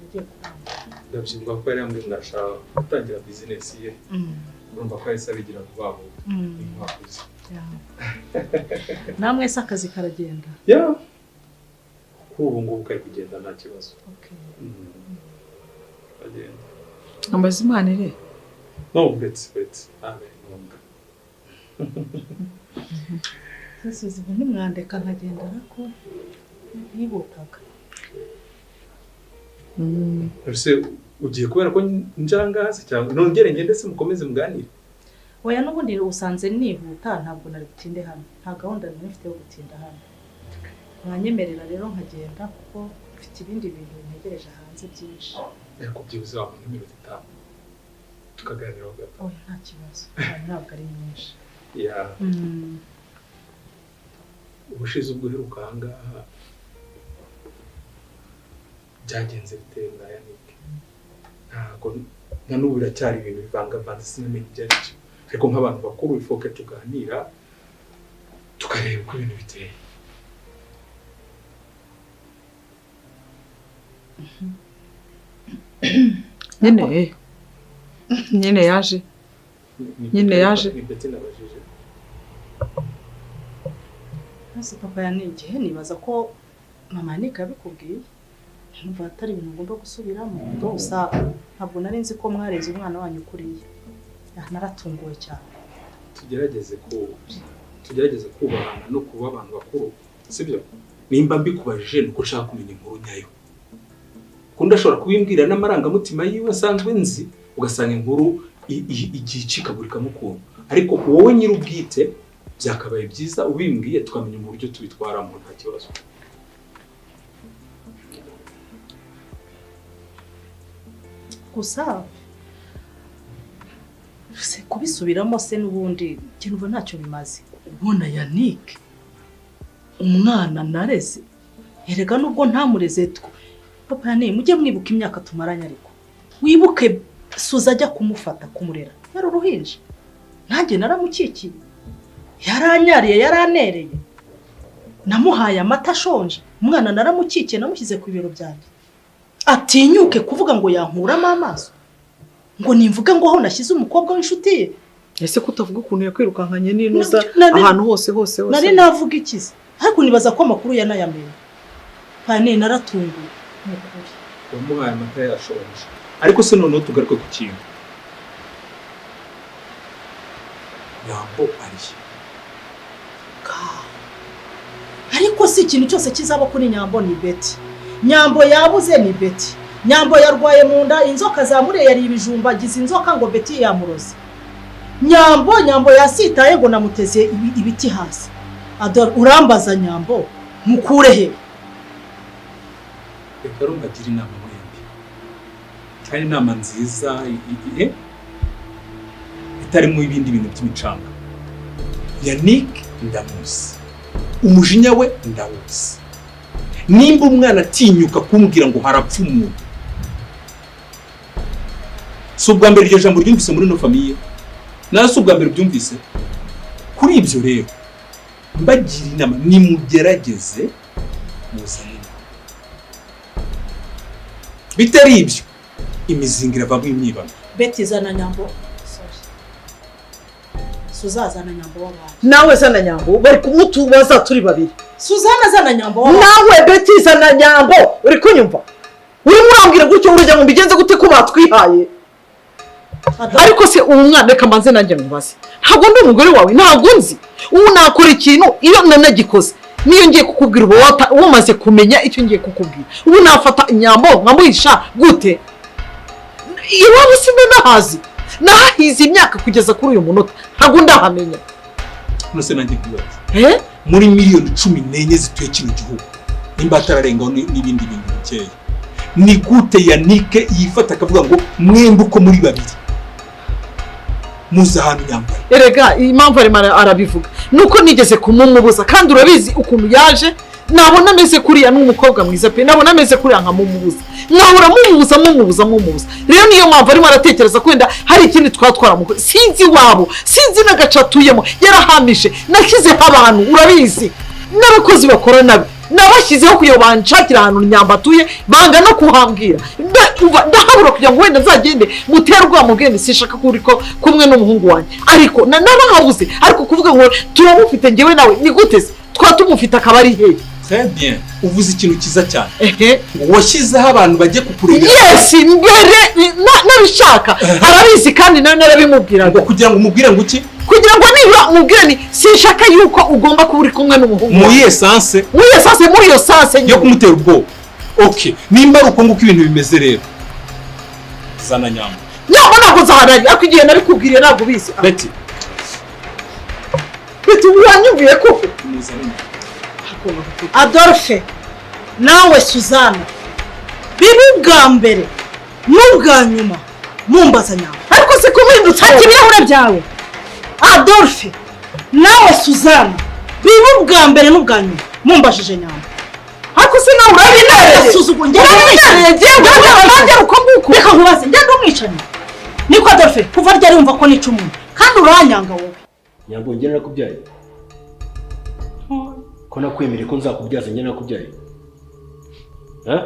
yagiye kurangura. Ndabyibuka ko yari yambwiye ngo arashaka gutangira bizinesi ye. Urumva ko yahise abigira vuba vuba. Inkwakuzi. Namwe se akazi karagenda? Yeah. Kuri ubu ngubu kari kugenda nta kibazo. Kagenda. Ambaza Imana ire. No, uretse ntabwo ari ngombwa. Suzi ubu ntimwandeka nkagenda ariko nihutaga. Ese ugiye kubera ko njanga hasi cyangwa nongere ngende se mukomeze muganire? Oya, n'ubundi usanze nihuta, ntabwo nari butinde hano. Nta gahunda nari mfite yo gutinda hano. Mwanyemerera rero nkagenda kuko mfite ibindi bintu bintegereje hanze byinshi. Ariko byibuze wabona iminota 5 tukaganiraho gato. Oya, nta kibazo. Ntabwo ari myinshi. Yeah. Ubushize ubwo uheruka aha ngaha byagenze bitewe na Yannick. Ntabwo na n'ubu biracyari ibintu bivangavanze, sinamenye ibyo ari byo. Ariko nk'abantu bakuru ifoke tuganira tukareba uko ibintu biteye. Nyine yaje. Nyine yaje. Ni Betty nabajije. Hasi papa yanigihe nibaza ko mama Yannick yabikubwiye. Numva atari ibintu ngomba gusubiramo. Gusa ntabwo nari nzi ko mwareze umwana wanyu kuriya. Naratunguwe cyane. Tugerageze kubahana no kuba abantu bakuru, sibyo? Nimba mbikubajije nuko nshaka kumenya inkuru nyayo. Kundi ashobora kubimbwira n'amarangamutima yiwe asanzwe nzi, ugasanga inkuru igiye icikagurikamo ukuntu. Ariko wowe nyir'ubwite byakabaye byiza ubimbwiye tukamenya uburyo tubitwaramo nta kibazo. Gusa se kubisubiramo se n'ubundi kintu ntacyo bimaze. Ubona Yannick umwana nareze, erega nubwo ntamureze two. Papa Yannick, mujye mwibuka imyaka tumaranye, ariko wibuke Suza ajya kumufata kumurera yari uruhinja, nanjye naramukikiye, yaranyariye, yaranereye, namuhaye amata ashonje, umwana naramukikiye, namushyize ku bibero byanjye. Atinyuke kuvuga ngo yankuramo amaso, ngo nimvuge ngo aho nashyize umukobwa w'inshuti ye. Ese ko utavuga ukuntu yakwirukankanye n'inuza ahantu hose hose hose? Nari navuga ikize, ariko nibaza ko amakuru yanayamenye. Pane naratunguwe n'ukuri. Wamuhaye amata yashonje. Ariko se noneho tugaruke ku kintu. Nyambo ariye. Ariko si ikintu cyose kizaba kuri Nyambo ni Betty. Nyambo yabuze ni Betty. Nyambo yarwaye mu nda, inzoka zamuriye, yari ibijumba, agize inzoka ngo Betty yamuroze. Nyambo yasitaye ngo namuteze ibiti hasi. Adore urambaza Nyambo mukure he? Reka rumbagira inama mwembi. Kandi inama nziza itarimo ibindi bintu by'imicanga. Yannick ndamuzi. Umujinya we ndawuzi. Nimba umwana atinyuka kumbwira ngo harapfa umuntu, si ubwa mbere iryo jambo ryumvise muri no famiye, nawe si ubwa mbere byumvise. Kuri ibyo rero mbagira inama, nimugerageze muzane. Bitari ibyo imizinga iravamo imyibano. Betty zana Nyambo. Sorry. Suzana zana Nyambo w'abantu. Nawe zana Nyambo, bari kumutubaza turi babiri. Suzana zana Nyambo w'abantu. Nawe Betty zana Nyambo, uri kunyumva? Urimo urambwira gutyo urujya ngo mbigenze gute ko batwihaye? Ariko se uwo mwana reka mbanze nanjye mubaze. Ntabwo ndi umugore wawe, ntabwo nzi. Ubu nakora ikintu iyo nanagikoze. Niyo ngiye kukubwira ubu umaze kumenya icyo ngiye kukubwira. Ubu nafata Nyambo nkamuhisha gute? Iwabo sinanahazi. Nahahize imyaka kugeza kuri uyu munota. Ntabwo ndahamenya. Nose nanjye nkibaza. Muri miliyoni 14 zituye kino gihugu, nimba atararengaho n'ibindi bintu bikeya, ni gute Yannick yifata akavuga ngo mwembe uko muri babiri muza ahantu nyambaye? Erega impamvu arimo arabivuga nuko nigeze kumumubuza, kandi urabizi ukuntu yaje Nabona ameze kuriya, ni umukobwa mwiza pe, nabona ameze kuriya nkamumubuza, nkahora mumubuza, mumubuza, mumubuza. Rero niyo mpamvu arimo aratekereza ko wenda hari ikindi twaba twaramukoze. Sinzi iwabo, sinzi n'agace atuyemo, yarahamije. Nashyizeho abantu, urabizi, n'abakozi bakora nabi nabashyizeho kugira ngo banshakire ahantu Nyambo atuye, banga no kuhambwira. Ndahabura kugira ngo wenda nzagende mutere ubwoba, mubwire sinshaka ko uri kumwe n'umuhungu wanjye, ariko narahabuze. Ariko kuvuga ngo turamufite njyewe nawe, ni gute se twaba tumufite akaba ari hehe? Très bien, uvuze ikintu cyiza cyane. Washyizeho abantu bagiye kukurebera. Yes, mbere nabishaka arabizi, kandi nawe narabimubwiraga. Kugira ngo umubwire ngo iki? Kugira ngo nibura umubwire ni sinshaka yuko ugomba kuba uri kumwe n'umuhungu. Muri essence, muri essence, muri iyo sens yo kumutera ubwoba. Okay, nimba ari uko nguko ibintu bimeze rero, zana Nyambo. Nyambo ntabwo nzahanari, ariko igihe nabikubwiriye ntabwo ubizi. Betty, Betty, wanyumviye koko? Adolphe nawe Suzana, biba ubwa mbere n'ubwa nyuma mumbaza Nyambo. Ariko se kumpindutse? Fata ibirahure byawe. Adolphe nawe Suzana, biba ubwa mbere n'ubwa nyuma mumbajije Nyambo. Ariko se nawe urabinereye? Urabinereye, njyewe uko nguko. Reka nkubaze, ngende umwicanyi? Niko Adolphe, kuva ryari wumva ko nica umuntu? Kandi uranyanga wowe. Nyambo, njye narakubyaye. Ko nakwemereye ko nzakubyaza, njye narakubyaye. Ha?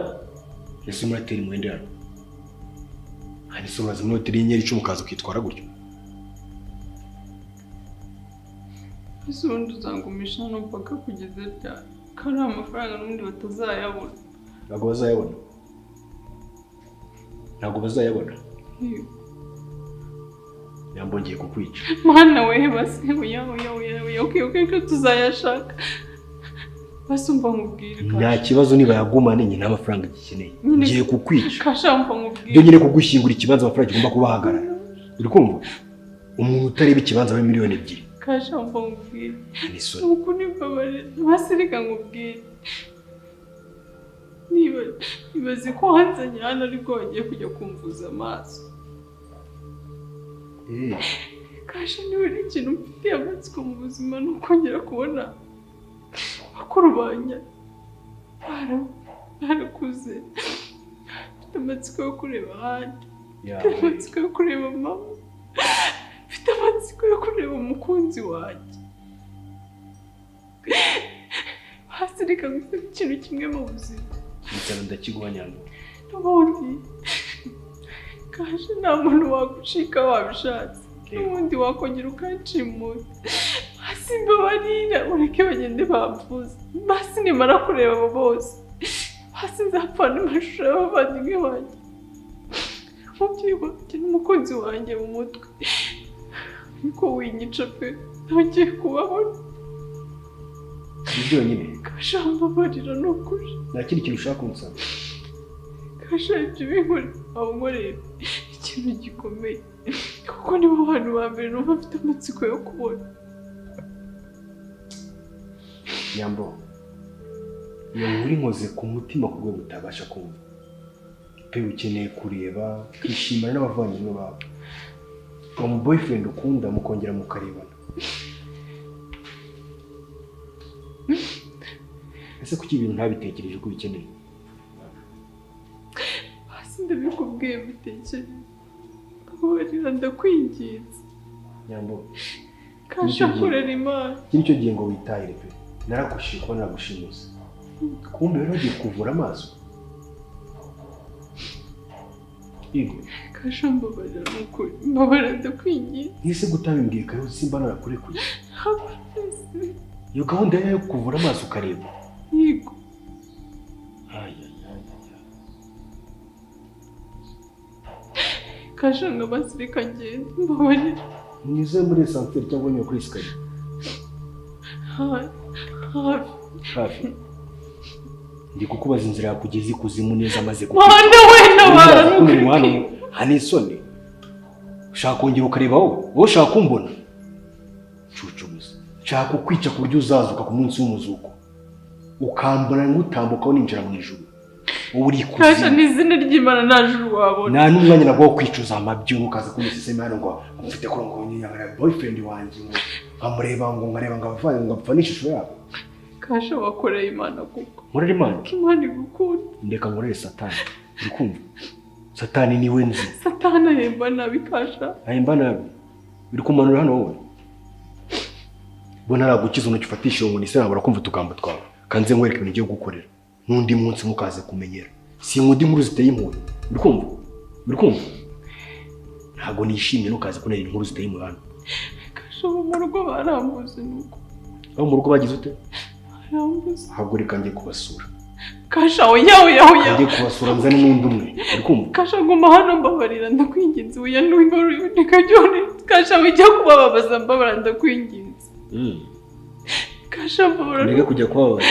Ese muratera imwende hano? Hani se uraza muri hoteli y'inyenyeri 10 ukaza ukitwara gutyo? Ese ubundi uzangumisha hano mpaka kugeza ryari? Ko ari amafaranga n'ubundi batazayabona. Ntabwo bazayabona. Ntabwo bazayabona. Nyambo, ngiye kukwica. Mana we, basi oya oya oya oya, okay okay, ko tuzayashaka. Basi umva nkubwire. Nta kibazo niba yagumane, nyine amafaranga gikeneye. Ngiye kukwica. Kasha, umva nkubwire. Byo nyine kugushyingura ikibanza amafaranga kigomba kubahagarara. Uri kumva? Umuntu utareba ikibanza we 2 miliyoni. Kasha, umva nkubwire. Ukuri mbabarira. Basi reka nkubwire. Niba ibaze ko wanzanye hano ariko wagiye kujya kumvuza amaso. Kasha, niba ari ikintu mfitiye amatsiko mu buzima ni ukongera kubona bakuru banjye barakuze. Mfite amatsiko yo kureba ahandi, mfite amatsiko yo kureba mama, mfite amatsiko yo kureba umukunzi wanjye. Hasi reka ngusabe ikintu kimwe mu buzima. Igitabo ndakiguha, Nyambo. N'ubundi Kasha, nta muntu wagucika wabishatse, n'ubundi wakongera ukanshimuta. Basi mbabarira ureke bagende bamvuze. Basi nimara kureba abo bose, basi nzapfana amashusho y'abavandimwe banjye, umubyeyi wanjye n'umukunzi wanjye mu mutwe. Ariko winyica pe, nongeye kubabona. Ni byonyine? Kasha, mbabarira ni ukuri. Nta kindi kintu ushaka kunsaba? Kasha, ibyo binkoreye wankoreye ikintu gikomeye, kuko nibo bantu ba mbere numva mfite amatsiko yo kubona. Nyambo, iyo nkuru inkoze ku mutima ku rwego utabasha kumva pe. Ukeneye kureba, kwishimana n'abavandimwe bawe, uwo mu boyfriend ukunda, mukongera mukarebana. Ese kuki ibintu ntabitekereje ko ubikeneye? Basi ndabikubwiye, mbitekereza. Mbabarira, ndakwinginze. Nyambo, Kasha, korera Imana. Iki nicyo gihe ngo witahire pe. Naragushije kuba naragushimuse, kumbe rero bagiye kuvura amaso. Yego. Kasha, mbabarira ni ukuri, mbabarira, ndakwinginze. Ntise gutabimbwiye kare simba narakurekuye. Iyo gahunda yo kuvura amaso ukareba? Yego. Ay, ay, ay, ay. Kasha, ngo basi reka ngende, mbabarira. Mwize muri ascenseur cyangwa nyuma kuri escalier? Hafi. Hafi. Ndi kukubaza inzira yakugeza ikuzimu neza amaze. Mana we, ntabara ni ukuri. Hano hani isoni. Ushaka kongera ukareba wowe? Wowe ushaka kumbona? Cucu gusa. Nshaka kukwica ku buryo uzazuka ku munsi w'umuzuko, ukambona ngutambukaho ninjira mu ijuru. Wowe uri Kasha, ikuzimu. ni izina ry'Imana, nta juru wabona. Nta n'umwanya nabwo wo kwicuza amabyo, ukaza kumusesema hano ngo mfite ko ngo nyine boyfriend wanjye, ngo nkamureba, ngo nkareba, ngo abavanye, ngo apfa n'ishusho yabo. Kasha wakoreye Imana kuko. Nkorera Imana? Imana igukunda. Ndeka nkorere Satani. Uri kumva? Satani niwe nzi. Satani ahemba nabi Kasha. Ahemba nabi. Uri kumanura hano wowe. Bo naragukiza unoki ufatisha ngo nise nabura kumva utugambo twawe. Kanze nkwereke ibintu ugiye gukorera. N'undi munsi mukaze kumenyera. Sinkunda inkuru ziteye impuhwe. Uri kumva? Uri kumva? Ntabwo nishimye nukaze kunera inkuru ziteye impuhwe hano. Kasha mu rugo barambuze nuko. Aho mu rugo bagize ute? Barambuze. Hagurika ngiye kubasura. Kasha oya oya oya. Ngiye kubasura nzane n'undi umwe. Uri kumva? Kasha nguma hano mbabarira ndakwinginze oya n'undi kajyone. Kasha wijya kubababaza mbabarira ndakwinginze. Kasha mbabarira. Ndeke kujya kubabaza.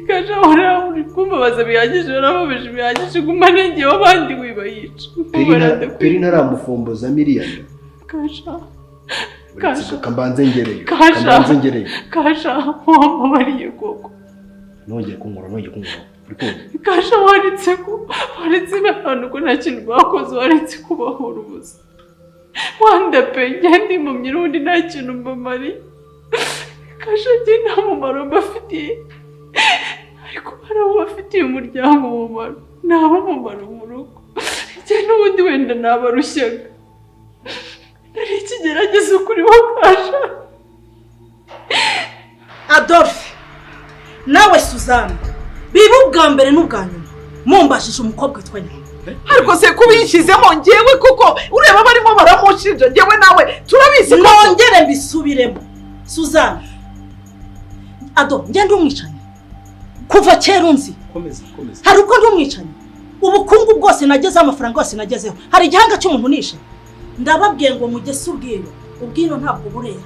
Kasha uri kumbabaza bihagije urababaje bihagije guma nenge abandi wibayica. Peri ntaramufomboza miliyoni. Kasha. Kasha kambanze ngereyo. Kambanze ngereyo. Kasha wambabariye koko. Nongeye kunkora nongeye kunkora. Uri kumva? Kasha waretse ko waretse n'abantu ko nta kintu bakoze waretse kubahora ubusa. Wanda pe ngende impumyi n'ubundi nta kintu mbamariye. Kasha njye nta mumaro mbafitiye. Ariko hari abo bafitiye umuryango umumaro. Nta mumaro mu rugo. Njye n'ubundi wenda nabarushyaga. Nari ikigeragezo kuri bo Kasha. Adolphe nawe Suzanne biba ubwa mbere n'ubwa nyuma mumbashije umukobwa witwa Nyambo. Ariko se kubishyizemo ngewe kuko ureba barimo baramushinja ngewe nawe turabizi ko nongere mbisubiremo. Suzanne Ado njye ndi umwicanyi kuva kera unzi. Komeza komeza. Hari ubwo ndi umwicanyi ubukungu bwose nagezeho amafaranga yose nagezeho hari igihanga cy'umuntu nishe. Ndababwiye ngo mugese ubwino ubwino ntabwo burera.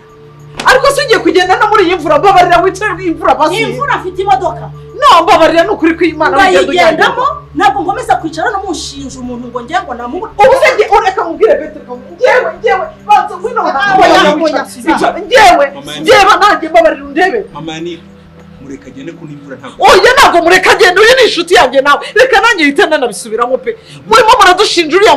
Ariko se ugiye kugenda no muri iyi mvura mbabarira wicaye imvura basi. Imvura afite imodoka. No mbabarira n'ukuri kw'Imana ugenda ugendamo ntabwo nkomeza kwicara no mushinja umuntu ngo ngiye ngo namubura. Ubu se ngiye ureka mubwire Petero ngewe ngewe banza ngwino ngewe ngewe nanjye mbabarira undebe. Mama ni mureka agende ku n'imvura ntabwo. Oya ntabwo mureka agende uyu ni inshuti yanjye nawe reka nanjye yite nanabisubiramo pe. Murimo muradushinja uriya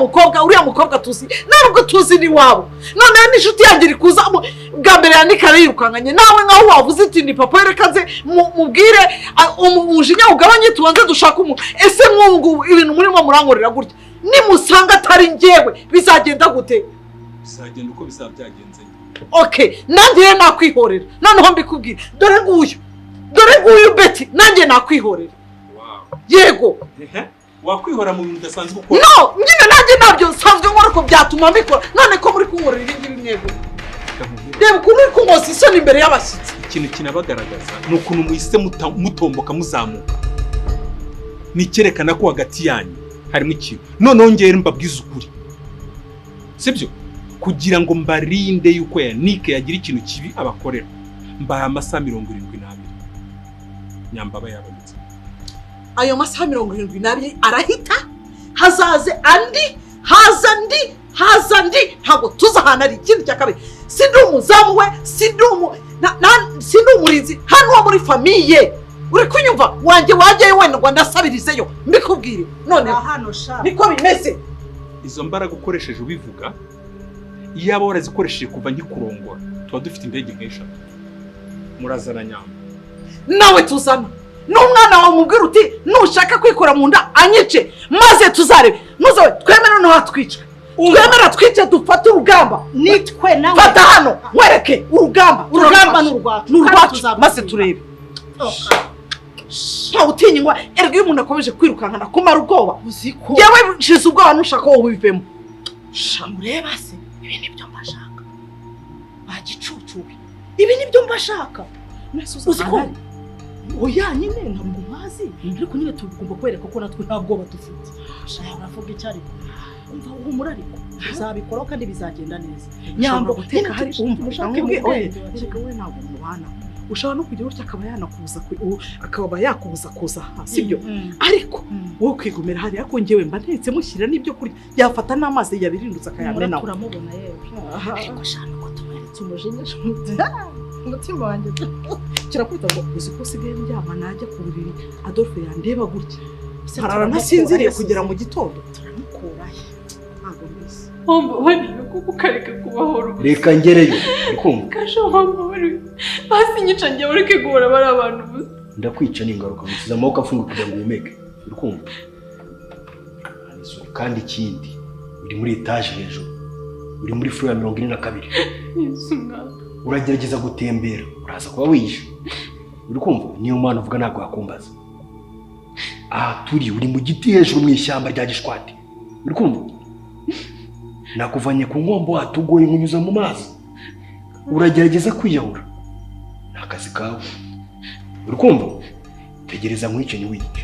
mukobwa tuzi ntabwo tuzi ni wabo. Noneho n'inshuti yanjye iri kuza bwa mbere yanika yirukankanye nawe nkaho wavuze iti ni papa reka nze mubwire umujinya ugabanye tubanze dushaka umuntu. Ese mwungu ibintu murimo murankorera gutya nimusanga atari njyewe bizagenda gute? Bizagenda uko bizaba byagenze. Okay nanjye rero nakwihorera noneho mbikubwire dore nguyu. Dore nguyu Betty nanjye nakwihorera. Yego. Wakwihora mu bintu udasanzwe ukora. No, nyine nanjye nabyo nsanzwe nkora ko byatuma mbikora. None ko muri kunkorera ibi ngibi mwebwe. Reba ukuntu uri kunkoza isoni imbere y'abashyitsi. Ikintu kinabagaragaza ni ukuntu muhise mutomboka muzamuka. Ni icyerekana ko hagati yanyu harimo ikintu. Noneho ngewe mbabwiza ukuri. Sibyo? Kugira ngo mbarinde yuko Yannick yagira ikintu kibi abakorera. Mbaha amasaha 72. Nyambaba yabonetse. Ayo masaha 72 arahita hazaze andi haza andi haza andi ntabwo tuzahana ari ikindi cya kabiri. Sindi umuzamu we sindi umurinzi hano wo muri famiye uri kunyumva wanjye wajyayo wenda ngo ndasabirizeyo mbikubwire none hano sha niko bimeze. Izo mbaraga ukoresheje ubivuga iyaba warazikoresheje kuva nkikurongora tuba dufite indege nk'eshatu murazana Nyambo nawe tuzana n'umwana wawe mubwira uti nushaka kwikora mu nda anyice maze tuzarebe nuzawe twemere no hatwica twemera twice dufate urugamba nitwe nawe fata hano nkwereke urugamba urugamba n'urwacu n'urwacu maze turebe. Ntawe utinywa erega iyo umuntu akomeje kwirukankana kumara ubwoba yewe nshize ubwoba nushaka wowe ubivemo. Mureba se ibi nibyo mbashaka bagicucuwe ibi nibyo mbashaka uzi ko oya nyine ntabwo mpazi ariko nyine tugomba kwereka ko natwe nta bwoba dufite. Uravuga icyo ariko umva uhumura ariko uzabikora kandi bizagenda neza. Nyambo guteka hari umva ushaka we ntabwo mubana ushobora no kugira utya akaba yanakubuza akaba yakubuza kuza sibyo ariko wowe kwigumira hari ariko ngewe mba ntetse mushyira n'ibyo kurya yafata n'amazi yabirindutse akayamena. Turamubona yewe ariko shana ko tumweretse umujinya umutima wanjye kirakubita ngo uzi ko usigaye ndyama najya ku buriri Adolphe yandeba gutya harara ntasinziriye kugera mu gitondo turamukurahe ntabwo mbizi. Wambabariye kuko ukareka kubahora ubusa. Reka ngereyo uri kumva? Kasha wambabariye basi nyica njye ureke guhora bari abantu ubusa. Ndakwica n'ingaruka, ngusize amaboko afunguye kugira ngo uhumeke. Uri kumva? Kandi ikindi, uri muri etaje hejuru, uri muri floor ya 42. Yesu mwana. Uragerageza gutembera, uraza kuba wiyishe. Uri kumva? Niyo mpamvu uvuga ntabwo wakumbaza. Aha turi, uri mu giti hejuru mu ishyamba rya Gishwati. Uri kumva? Nakuvanye ku nkombo, watugoye nkunyuza mu mazi, uragerageza kwiyahura. Ni akazi kawe. Uri kumva? Tegereza nkwice ntiwiyice.